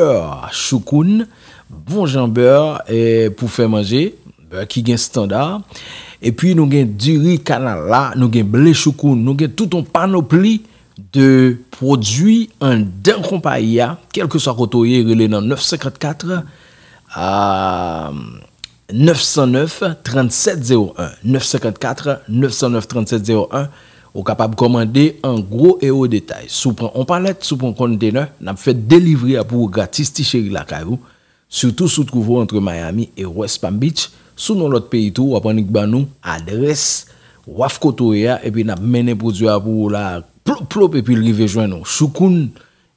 Choukoun, bon jan bè, eh, pou fè manje, bè ki gen estanda. Epi nou gen diri kanal la, nou gen ble Choukoun, nou gen tout yon panopli de pwodui anndan konpayi a, kèlkeswa kote w ye, rele nan nèf senkannkat, a, nèf san nèf, trannsèt zewo en, nèf senkannkat, nèf san nèf, trannsèt zewo en. Ou kapab kòmande an gwo e o detay. Si w pran yon palèt, si w pran yon konntenè, n ap fè delivri a pou ou gratis, ti cheri, lakay ou. Sitou si w twouve w antre Miami e West Palm Beach. Si w nan lòt peyi tou, w ap annik ban nou adrès waf kote w ye a, epi n ap mennen pwodui a pou ou la, plop, plop, epi l rive jwenn ou. Choukoun,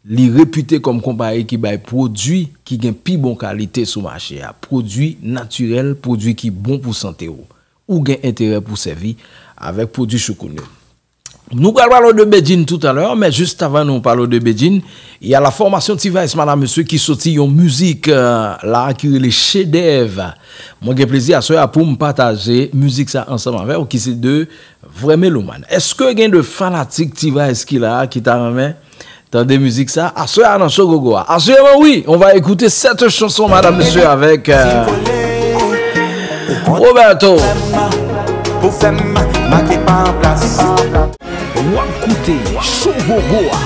li repite kòm konpayi ki bay pwodui ki gen pi bon kalite sou mache a. Pwodui natirèl, pwodui ki bon pou sante w. Ou gen enterè pou sèvi avèk pwodui Choukoun yo. Nou pral pale de Bedjine toutalè, men jis avan nou pale de Bedjine, y a la formation T-Vice, madam, mesye, ki soti yon mizik, euh, la, ki rele Chedèv. Mwen gen plezi aswè a pou m pataje mizik sa ansanm avè w, ki se de vrè melomàn. Èske gen de fanatik T-Vice ki la, ki ta renmen tande mizik sa? Aswè a nan Show Gogo a. Aswè a, wi, on va écouter cette chanson, madam, mesye, avèk, euh, Roberto. Pou fè m make pa an plas. W ap koute Show Gogo a.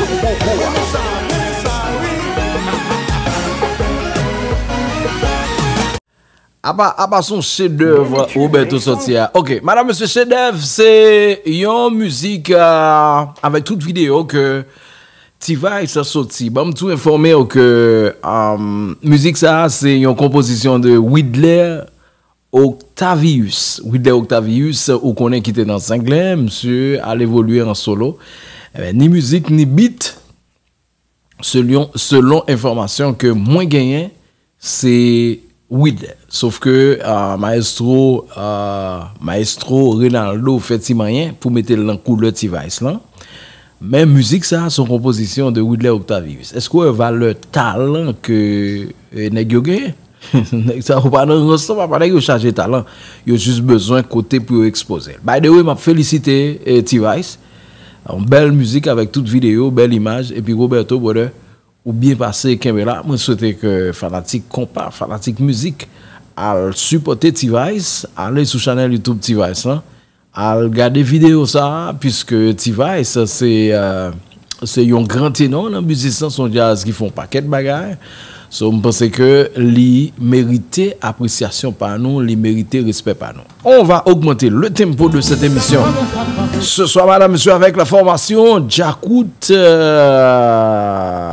Apa, apa se yon chedèv Roberto soti a. Ok, madam, mesye, Chedèv se yon mizik, euh, avèk tout videyo ke T-Vice soti. Ban m tou enfòme w ke, euh, mizik sa a se yon konpozisyon de Widler Octavius. Widler Octavius, ou konnen ki te nan Zenglen, misye al evolye an solo. Ebyen, ni mizik, ni beat, selon, selon enfòmasyon ke mwen genyen, se Widler. Sof ke, ah, maestro, ah, maestro Renaldo fè ti manyen pou mete l nan koulè T-Vice lan. Men mizik sa a se yon konpozisyon de Widler Octavius. Èske w wè valè talan ke, eh, nèg yo genyen? Nèg sa yo pa nan rans non, papa, nèg yo chaje talan. Yo jis bezwen kote pou yo ekspoze l. By the way, m ap felisite, eh, T-Vice. Yon bèl mizik avèk tout videyo, bèl imaj, epi Roberto, brother, ou byen pase, kenbe la. Mwen swete ke fanatik konpa, fanatik mizik, al sipòte T-Vice, ale sou chanèl YouTube T-Vice lan, al gade videyo sa a, piske T-Vice se, euh, se yon gran tenò nan biznis lan, se yon djaz ki fè yon pakèt bagay. So, m panse ke li merite apresyasyon pa nou, li merite respè pa nou. On va augmenter le tempo de cette émission. Ce soir, madame, monsieur, avec la formation Djakout, euh,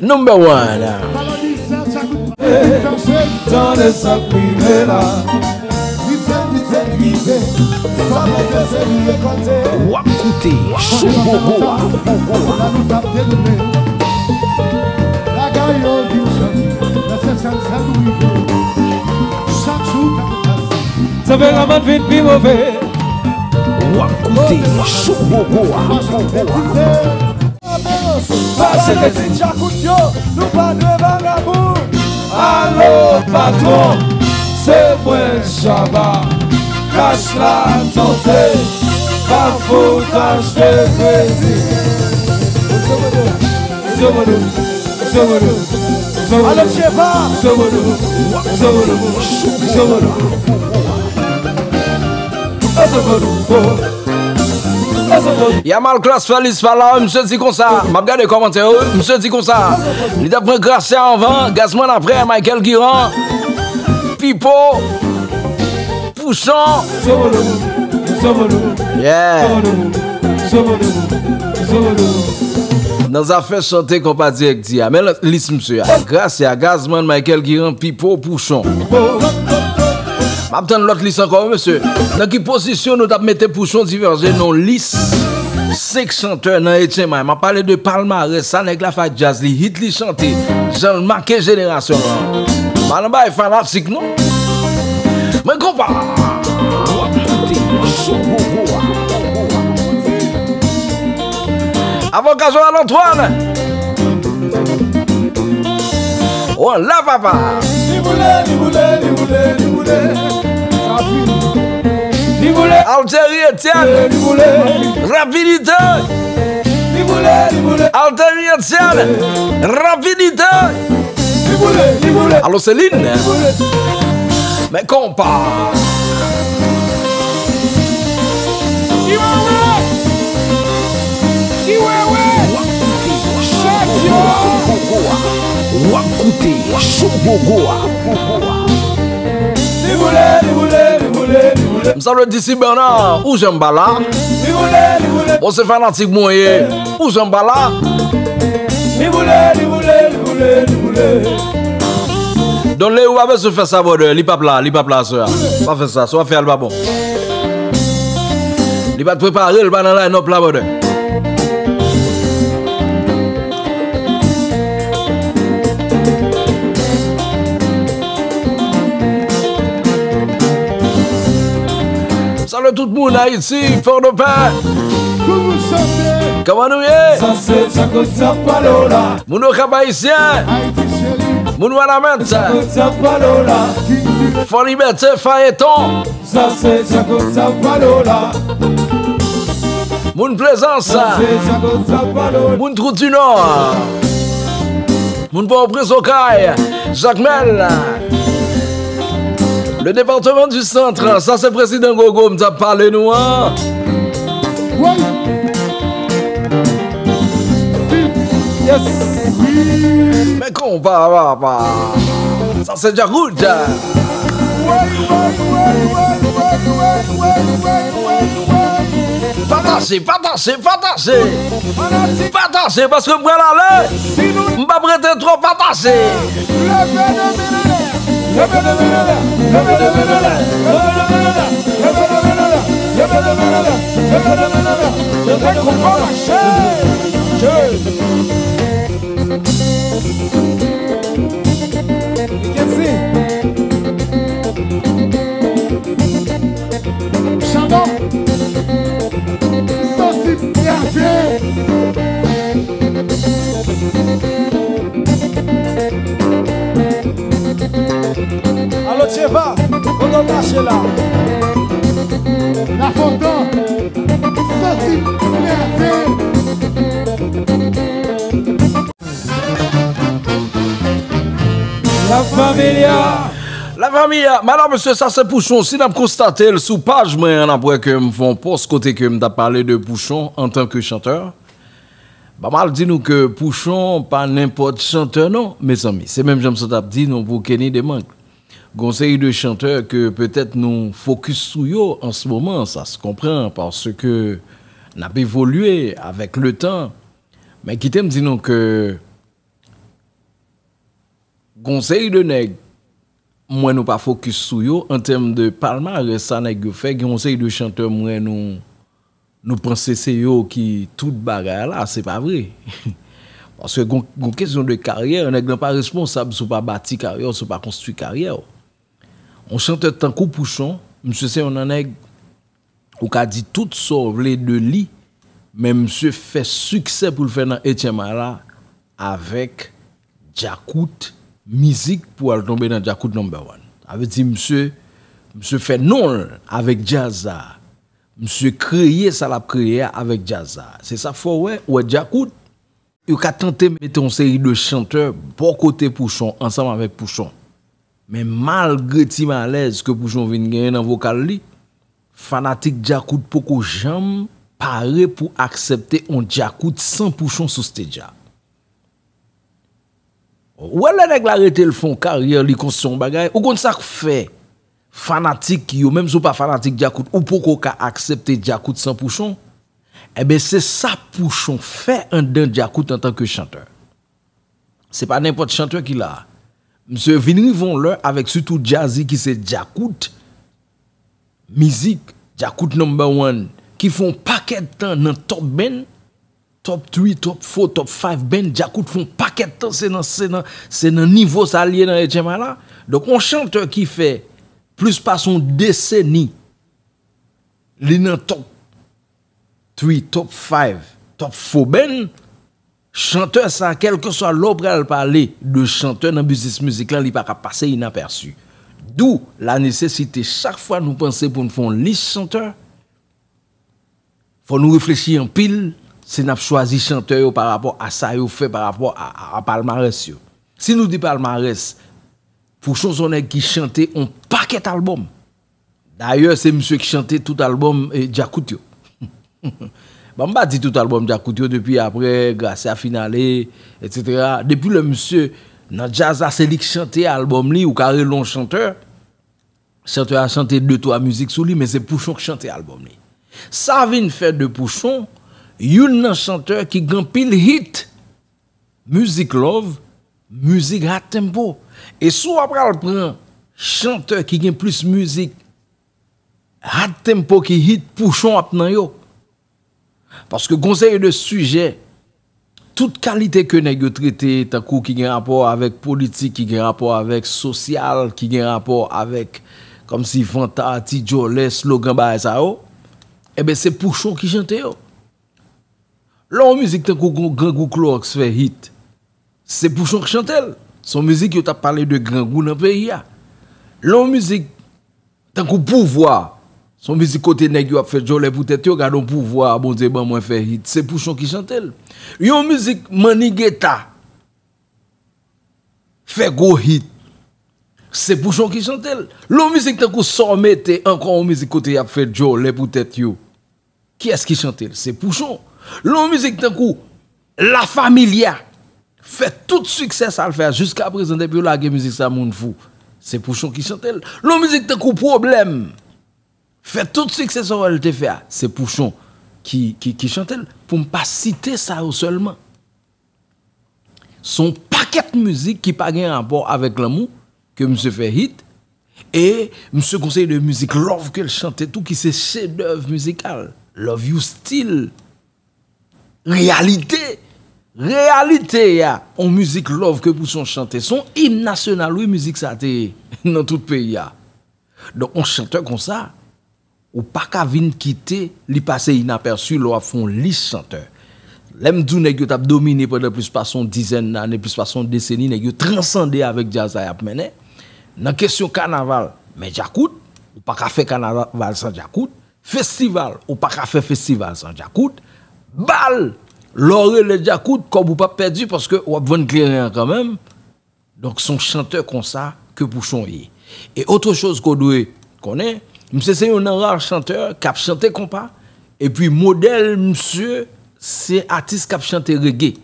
number one. Tande sa k rive la. W ap koute Show Gogo a. Tanperaman vin pi move. W ap koute Show Gogo a. Pase de ti djakout yo, nou pa dwe vagabon. Alo patwon, se mwen Shabba. Kach la tonbe, pa fout achte kredi. Alo Cheva. Yamal Klass Felix pa la, misye di konsa, m ap gade kòmantè yo, misye di konsa, li t ap pran Gracia anvan, Gazman apre, Michael Guiran, Pipo, Pouchon. Yeah. Nan zafè chante konpa dirèk di a, men lis misye a, Gracia, Gazman, Michael Guiran, Pipo, Pouchon. M ap tann lòt lis ankò wi mesye. Nan ki pozisyon nou t ap mete Pouchon Divèje nan lis senk chantè nan H M I? M ap pale de palmarès, sa nèg la fè ak djaz li, hit li chante, jan l make jenerasyon an. M al anba e fanatik non. Men konpa, w ap koute Show Gogo a. Avoka Joël Antoine. One la papa. Li boule, li boule, li boule, li boule. Sa fini. Li boule. Altéry Etienne. Li boule. Rapidité. Li boule, li boule. Altéry Etienne. Rapidité. Li boule, li boule. Alo Céline. Li boule. Men konpa. Ki wewe. Ki wewe. Chadyo. W ap koute Show Gogo a. Li boule, li boule, li boule, li boule. M salye D C Bernard, ou janm pa la. Li boule, li boule. Bon, se fanatik mwen ye, ou janm pa la. Li boule, li boule, li boule, li boule. Don Leo pa bezwen fè sa, brother. Li p ap la, li p ap la, sè a. Pa fè sa, sa w ap fè a, li pa bon. Li pa t prepare, li pa nan line-up la, brother. Salye tout moun Ayiti, Pòdopè. Kòman nou ye? Sa se Djakout k ap pale w la. Moun Okap Ayisyen. Moun Wanament. Djakout k ap pale w la. Fò Libète, Fayeton. Sa se Djakout k ap pale w la. Moun Plezans. Sa se Djakout k ap pale w la. Moun Twou di Nò. Moun Pòtoprens, Okay, Jakmèl. Le département du Centre, sa se prezidan Gogo m t ap pale nou an. Yes. Men konpa, papa. Sa se Djakout. Pataje, pataje, pataje. Pataje, paske m pral ale. M p ap rete twò, pataje. Shabba, santi brave. Alo Tcheva, kote w kache la? Lafontan, santi blese. La Familia. La Familia, madan mesye, sa se Pouchon. Si n ap konstate l sou paj mwen an, n ap wè ke m fè yon pòs kote ke m t ap pale de Pouchon antanke chantè. Ban m al di nou ke Pouchon pa nenpòt chantè non, mezanmi. Se menm jan m sot ap di nou pou Kenny Demank. Gon seri de chantè ke petèt nou fokis sou yo an se moman, sa se konpran, paske n ap evolye avèk le tan. Men kite m di nou ke gon seri de nèg, m wè nou pa fokis sou yo, an tèm de palmarès sa nèg yo fè, gen yon seri de chantè m wè nou, nou panse se yo ki tout bagay la, se pa vre. Paske gon, gon kesyon de karyè, nèg lan pa responsab si w pa bati karyè w, si w pa konstwi karyè w. Yon chantè tankou Pouchon, misye se yon nan nèg, ou ka di tout sa w vle de li, men misye fè siksè pou l fè nan H M I la avèk djakout, mizik pou al tonbe nan djakout number one. Sa vle di misye, misye fè non l avèk djaz la. Misye kreye sa l ap kreye a avèk djaz la. Se sa k fè w wè, ou wè djakout, yo ka tante mete yon seri de chantè bò kote Pouchon, ansanm avèk Pouchon. Men malgre ti malèz ke Pouchon vin genyen nan vokal li, fanatik djakout poko janm pare pou aksepte yon djakout san Pouchon sou stage a. Ou wè lè nèg la rete l fè yon karyè, li konstwi yon bagay, ou konn sa k fè fanatik yo, menm si w pa fanatik djakout, ou poko ka aksepte djakout san Pouchon? Enben, se sa Pouchon fè anndan djakout antanke chantè. Se pa nenpòt chantè ki la. Misye vin rive yon lè avèk sitou djaz li ki se djakout, mizik, djakout number one, ki fè yon pakèt tan nan top band, top three, top four, top five band, djakout fè yon pakèt tan, se nan, se nan, se nan nivo sa l ye nan H M I la. Donk, yon chantè ki fè plis pase yon deseni, li nan top three, top five, top four band, chantè sa, kèlkeswa lè w pral pale de chantè nan biznis mizik lan, li pa ka pase inapèsi. D'où la nécessité, chak fwa nou panse pou n fè yon lis chantè, fò nou reflechi anpil, si n ap chwazi chantè yo pa rapò a sa yo fè, pa rapò a, a, a palmarès yo. Si nou di palmarès, Pouchon se yon nèg ki chante yon pakèt albòm. Dayè, se misye ki chante tout albòm, eh, djakout yo. Bon, m pa di tout albòm djakout yo, depi apre Gracia fin ale, etsetera. Depi lè misye nan djaz la, se li k chante albòm li, ou ka rele yon chantè. Chantè a chante de twa mizik sou li, men se Pouchon k chante albòm li. Sa vin fè de Pouchon youn nan chantè ki gen anpil hit, mizik love, mizik hot tempo. E si w ap pral pran chantè ki gen plis mizik hot tempo ki hit, Pouchon ap nan yo. Paske gon seri de sijè, tout kalite ke nèg yo trete, tankou ki gen rapò avèk politik, ki gen rapò avèk sosyal, ki gen rapò avèk kòmsi vanta, ti djòlè, slogan, bagay sa yo, enben, se Pouchon ki chante yo. Lè yon mizik tankou gon Grangou Klowòks fè hit, se Pouchon k chante l. Se yon mizik yo t ap pale de grangou nan peyi a. Lè yon mizik tankou Pouvwa, se yon mizik kote nèg yo ap fè djòlè pou tèt yo, gade yon pouvwa Bondye ban mwen fè hit, se Pouchon ki chante l. Yon mizik Manny Guetta fè gwo hit, se Pouchon ki chante l. Lè yon mizik tankou Sa w mete, ankò yon mizik kote y ap fè djòlè pou tèt yo, kiyès ki chante l? Se Pouchon. Lè yon mizik tankou La Familia fè tout siksè sa l fè a jiska prezan, depi yo lage mizik sa, moun fou, se Pouchon ki chante l. Lè yon mizik tankou Pwoblèm fè tout siksè sa w wè l te fè a, se Pouchon ki, ki, ki chante l. Pou m pa site sa yo sèlman. Se yon pakèt mizik ki pa gen rapò avèk lanmou ke misye fè hit. E misye gon seri de mizik love ke l chante tou ki se chedèv mizikal. Love You Still. Reyalite. Reyalite a, yon mizik love ke Pouchon chante. Se yon im nasyonal, wi, mizik sa te ye nan tout peyi a. Donk, yon chantè konsa, ou pa ka vin kite li pase inapèsi lè w ap fè yon lis chantè. Lè m di w nèg yo t ap domine pandan plis pase yon dizèn ane, plis pase yon deseni, nèg yo transande avèk djaz la y ap mennen. Nan kesyon kanaval, men djakout, ou pa ka fè kanaval san djakout. Festival, ou pa ka fè festival san djakout. Bal, lè w rele djakout, kòb ou p ap pèdi paske w ap vann kleren an kanmenm. Donk, se yon chantè konsa ke Pouchon ye. E otre choz ke w dwe konnen, misye se youn nan ra chantè k ap chante konpa, epi modèl misye se atis k ap chante rege.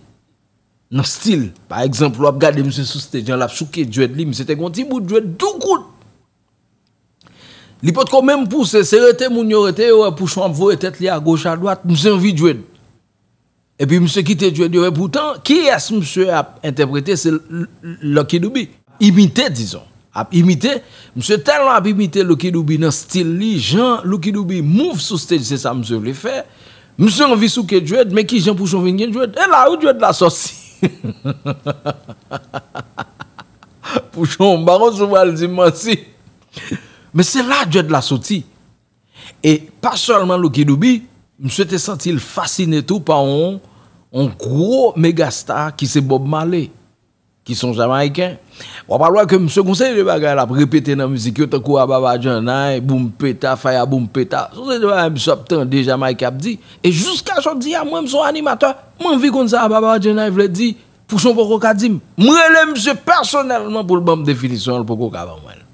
Nan stil. Pa egzanp, lè w ap gade misye sou stage an, l ap souke dread li, misye te gen yon ti bout dread tou kout. Li potko menm pouse, se rete moun yo rete, yo wè Pouchon ap voye tèt li agoch adwat, misye anvi dread. Epi misye kite dread yo, epoutan, kiyès misye ap entèprete? Se L-, L-, Lucky Dube. Imite, dizon. Ap imite, misye tèlman ap imite Lucky Dube nan stil li, jan Lucky Dube move sou stage, se sa misye vle fè. Misye anvi souke dread, men kijan Pouchon vin gen dread? E la wi dread la sòti. Pouchon, m pa konn si w pral di m manti. Men se la dread la soti. E pa sèlman Lucky Dube, misye te santi l fasine tou pa yon, yon gwo mega star ki se Bob Marley, ki se yon Jamayiken. W ap al wè ke misye gon seri de bagay l ap repete nan mizik yo, tankou Ababa Janay, Boom Peta, Faya Boom Peta. Se yon seri de bagay misye ap tande Jamaiken ap di. E jiska jodi a, mwen, m se yon animatè, m anvi konn sa Ababa Janay vle di, Pouchon poko ka di m. M rele misye pèsonèlman pou l ban m definisyon an, l poko ka ban mwen l.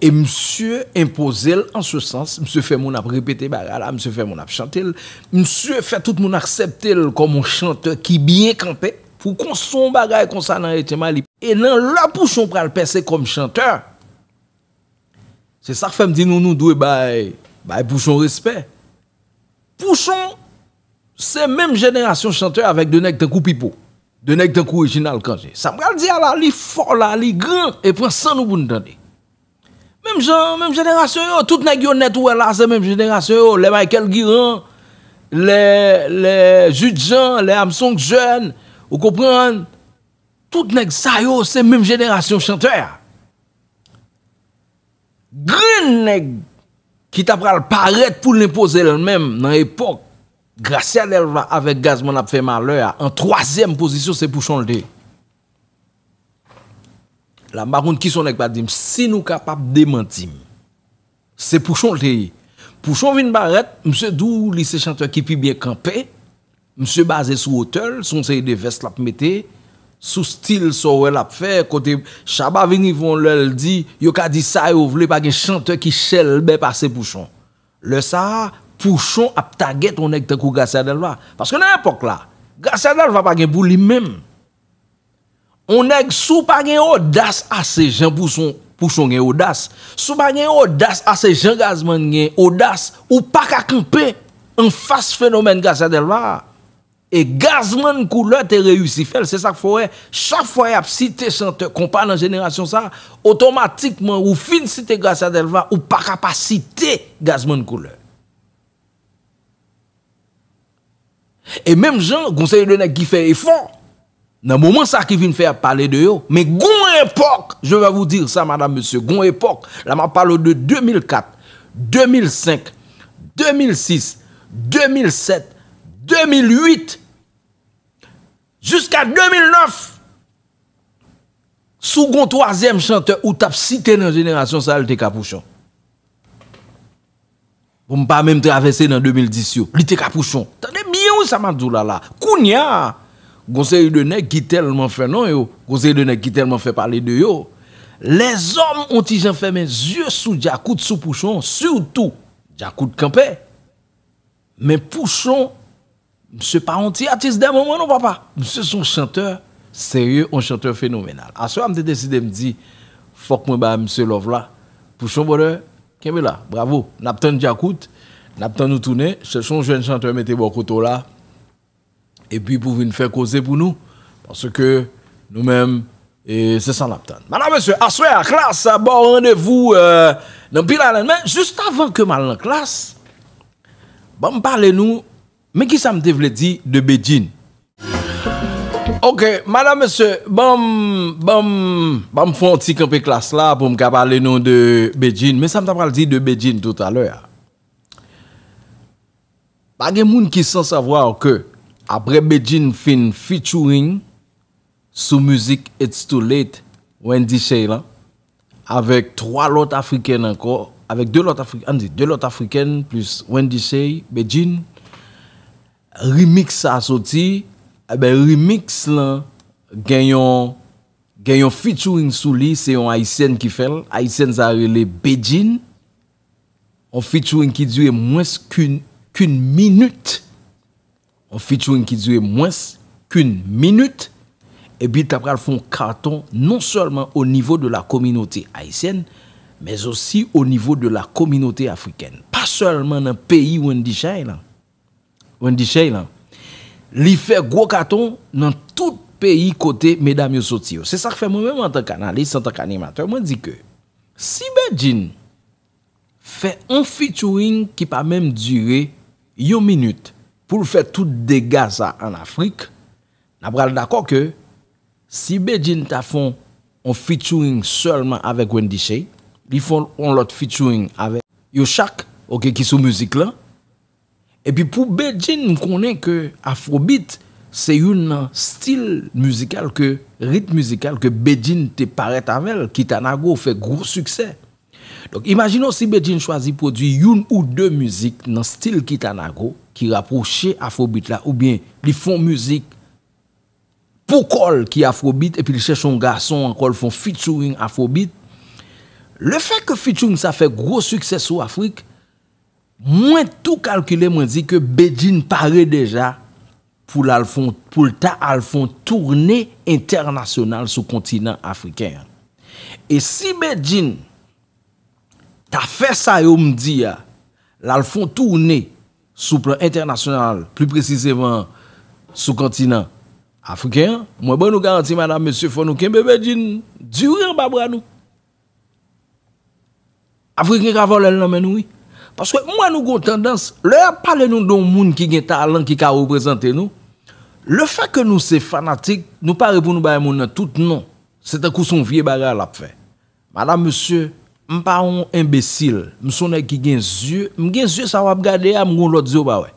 E misye enpoze l an se sans, misye fè moun ap repete bagay la, misye fè moun ap chante l, misye fè tout moun aksepte l kòm yon chantè ki byen kanpe. Pou w konstwi yon bagay konsa nan H M I, li, e nan lè Pouchon pral pèse kòm chantè, se sa k fè m di nou, nou dwe bay, bay Pouchon respè. Pouchon se menm jenerasyon chantè avèk de nèg tankou Pipo, de nèg tankou Reginald Cangé. Sa m pral di a la, li fò la, li gran, e pran san nou pou n tande. Menm jan, menm jenerasyon yo, tout nèg yo nèt ou wè la, se menm jenerasyon yo. Lè Michael Guirand, lè, lè Jude Jean, lè Armstrong Jeune, ou konprann? Tout nèg sa yo, se menm jenerasyon chantè a. Grenn nèg ki ta pral parèt pou l enpoze l menm nan epòk Gracia Delva avèk Gazman ap fè malè a, an twazyèm pozisyon, se Pouchon l te ye. La, m pa konn kison nèg pa di m, si nou kapab demanti m. Se Pouchon l te ye. Pouchon vin parèt, misye di w li se chantè ki pi byen kanpe. Misye baze sou wotè l, sou yon seri de vès l ap mete, sou stil sa w wè l ap fè, kote Shabba vin rive yon lè l di, yo ka di sa yo vle, pa gen chantè ki chèlbè pase Pouchon. Lè sa a, Pouchon ap tagèt yon nèg tankou Gracia Delva. Paske nan epòk la, Gracia Delva pa gen pou li menm. On nèg, si w pa gen odas ase jan Pouchon, Pouchon gen odas, si w pa gen odas ase jan Gazman gen odas, ou pa ka kanpe anfas fenomèn Gracia Delva a. E Gazman Koulè te reyisi fè l, se sa k fè w wè, chak fwa y ap site chantè konpa nan jenerasyon sa, otomatikman ou fin site Gracia Delva, ou pa ka pa site Gazman Koulè. E menm jan, gon seri de nèg ki fè efò nan moman sa ki vin fè y ap pale de yo. Men gon epòk, je vais vous dire ça, madame, monsieur, gon epòk, la m ap pale w de de mil kat, de mil senk, de mil sis, de mil sèt, de mil uit, jiska de mil nèf. Si w gon twazyèm chantè ou t ap site nan jenerasyon sa, l te ka Pouchon. Pou m pa menm travèse nan de mil dis yo, li te ka Pouchon. Tande byen wi sa m ap di w la la. Kounye a, gon seri de nèg ki tèlman fè non yo, gon seri de nèg ki tèlman fè pale de yo. Lèzòm on ti jan fèmen zye sou Djakout, sou Pouchon, sitou Djakout kanpe. Men Pouchon, misye pa yon ti atis dèmonn non, papa. Misye se yon chantè serye, yon chantè fenomenal. Aswè a, m te deside m di, fòk mwen ba misye love la. Pouchon, brother, kenbe la. Bravo. N ap tann Djakout. N ap tann ou tounen. Chèche yon jèn chantè mete bò kote w la. Epi pou vin fè koze pou nou. Paske nou menm, e se sa n ap tann. Madam, mesye, aswè a, Klass ba w randevou, e, nan Pil Island. Men, jis avan ke m al nan Klass, ban m pale nou, men kisa m te vle di de Bedjine. Ok, madam, mesye, ban m, ban m, ban m fè yon ti kanpe Klass la pou m ka pale nou de Bedjine. Men sa m ta pral di de Bedjine toutalè a. Pa gen moun ki san savwa ke apre Bedjine fin featuring sou mizik It's Too Late, Wendy Shay lan, avèk twa lòt Afriken ankò, avèk de lòt Afri, ann di, de lòt Afriken plis Wendy Shay, Bedjine, remix sa a soti, ebyen, remix lan gen yon, gen yon featuring sou li, se yon Ayisyèn ki fè l. Ayisyèn sa a rele Bedjine. Yon featuring ki dire mwens k'une, k'une minit. Yon featuring ki dire mwens k'une minit. Epi ta pral fè yon katon non sèlman o nivo de la kominote ayisyèn, men osi o nivo de la kominote afrikèn. Pa sèlman nan peyi Wendy Shay lan. Wendy Shay lan. Li fè gwo katon nan tout peyi kote medam yo soti yo. Se sa k fè mwen menm antank analis, antank animatè, mwen di ke si Bedjine fè yon featuring ki pa menm dire yon minit pou l fè tout dega sa ann Afrik, n a pral dakò ke si Bedjine ta fè yon, yon featuring sèlman avèk Wendy Shay, li fè yon, yon lòt featuring avèk yo chak, oke, ki sou mizik lan. Epi pou Bedjine, m konnen ke afrobeat se youn nan stil mizikal ke, ritm mizikal ke Bedjine te parèt avè l, Kitanago fè gwo siksè. Donk, imajine w si Bedjine chwazi pwodui youn ou de mizik nan stil Kitanago ki rapwoche afrobeat la, oubyen li fè yon mizik pou kò l ki afrobeat, epi l chèche yon gason ankò, l fè yon featuring afrobeat. Lefètke featuring sa fè gwo siksè sou Afrik, mwen tou kalkile, mwen di ke Bedjine pare deja pou l al fè yon, pou l ta al fè yon toune entènasyonal sou kontinan afriken an. E si Bedjine ta fè sa yo m di a, l al fè yon toune sou plan entènasyonal, pli presizeman sou kontinan afriken an, mwen ban nou garanti, madam, mesye, fò nou kenbe Bedjine diri anba bra nou. Afriken ka vòlè l nan men nou, wi. Paske m wè nou gon tandans, lè y ap pale nou de yon moun ki gen talan, ki ka reprezante nou, lefètke nou se fanatik, nou pare pou nou bay moun nan tout non. Se tankou se yon vye bagay l ap fè. Madam, mesye, m pa yon enbesil. M se yon nèg ki gen zye. M gen zye sa w ap gade a, m gen yon lòt zye w pa wè.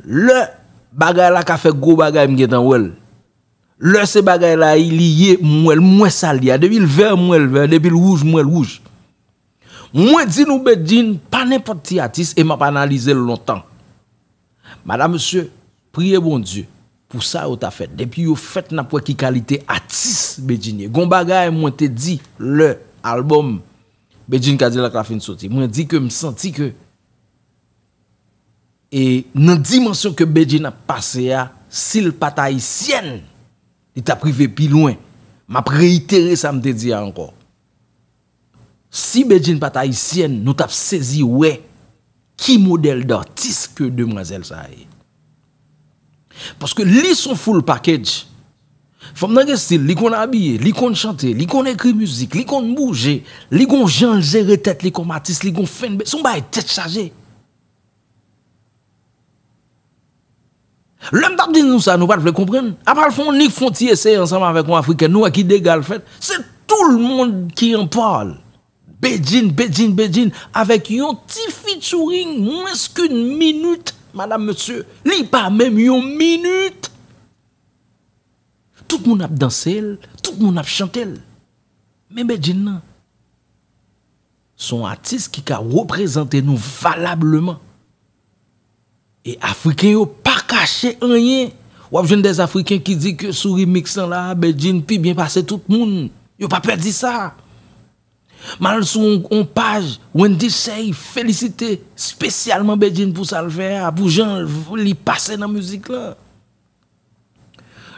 Lè bagay la ka fè gwo bagay, m gentan wè l. Lè se bagay la li ye, m wè l, m wè sa l ye a. Depi l vè, m wè l vè. Depi l wouj, m wè l wouj. Mwen di nou, Bedjine pa nenpòt ti atis e m ap analize l lontan. Madam, mesye, priye Bondye pou sa yo ta fèt. Depi yo fèt, n ap wè ki kalite atis Bedjine ye. Gon bagay mwen te di lè albòm Bedjine Kadilak la fin soti. Mwen di ke m santi ke e nan dimansyon ke Bedjine ap pase a, si l pa t ayisyèn, li t ap rive pi lwen. M ap reyitere sa m te di a ankò. Si Bedjine pa t ayisyèn, nou t ap sezi wè ki modèl datis ke demwazèl sa a ye. Paske li se yon full package. Fanm nan gen stil, li konn abiye, li konn chante, li konn ekri mizik, li konn bouje, li gon jan l jere tèt li kòm atis, li gon fenbe, se yon bagay tèt chaje. Lè m t ap di nou sa, nou pa t vle konprann. Apa l fè yon nik, fè yon ti eseye ansanm avèk yon afrikèn, nou wè ki dega l fèt. Se tout le monde qui en parle. Bedjine, Bedjine, Bedjine, avèk yon ti featuring, mwens ke yon minit, madam, mesye. Li pa menm yon minit. Tout moun ap danse l, tout moun ap chante l. Men Bedjine nan, se yon atis ki ka reprezante nou valableman. E Afriken yo pa kache anyen. W ap jwenn dè Afriken ki di ke sou remix lan la, Bedjine pi byen pase tout moun. Yo pa pè di sa. M al sou yon, yon paj, Wendy Shay felisite espesyalman Bedjine pou sa l fè a, pou jan l, li pase nan mizik lan.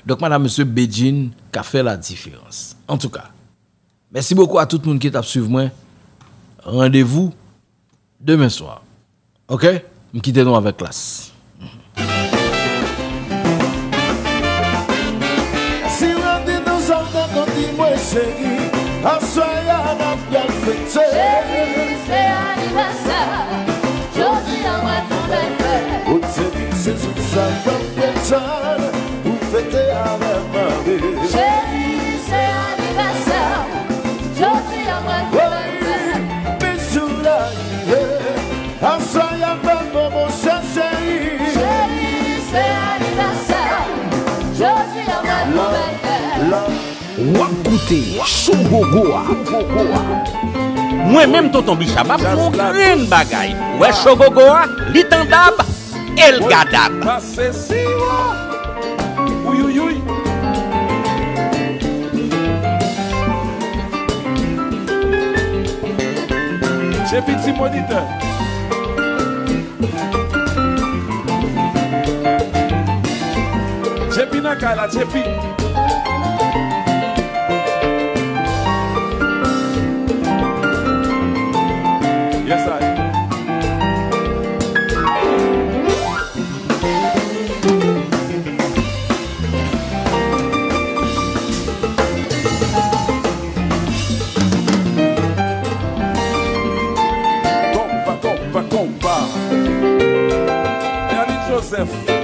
Donk, madam, mesye, Bedjine ka fè la diferans. Antouka, mèsi bokou a tout moun ki t ap swiv mwen. Randevou demen swa. Oke? M kite nou avèk Klass. Si w rete nan zòn nan, konn di mwen cheri, aswè a n ap pral fete. Cheri, se anivèsè, jodi a mwen fè yon bèl fèt. Ou te di se jou sa k ap detann pou fete avè m, mami. Cheri, se anivèsè, jodi a mwen fè yon bèl fèt. Wi, men jou la rive, aswè a pa bon, monchè cheri. Cheri, se anivèsè, jodi a mwen fè yon bèl fèt. W ap koute Cho Gogo a. Mwen menm Tonton Bicha m ap fè yon grenn bagay. Ou wè Cho Gogo a, li tandab, e l gadab. Pase siwo. Ouyouyouy. J P ti monitè. J P nan kay la, J P. Yes, I. Konpa, konpa, konpa. Ernie Joseph.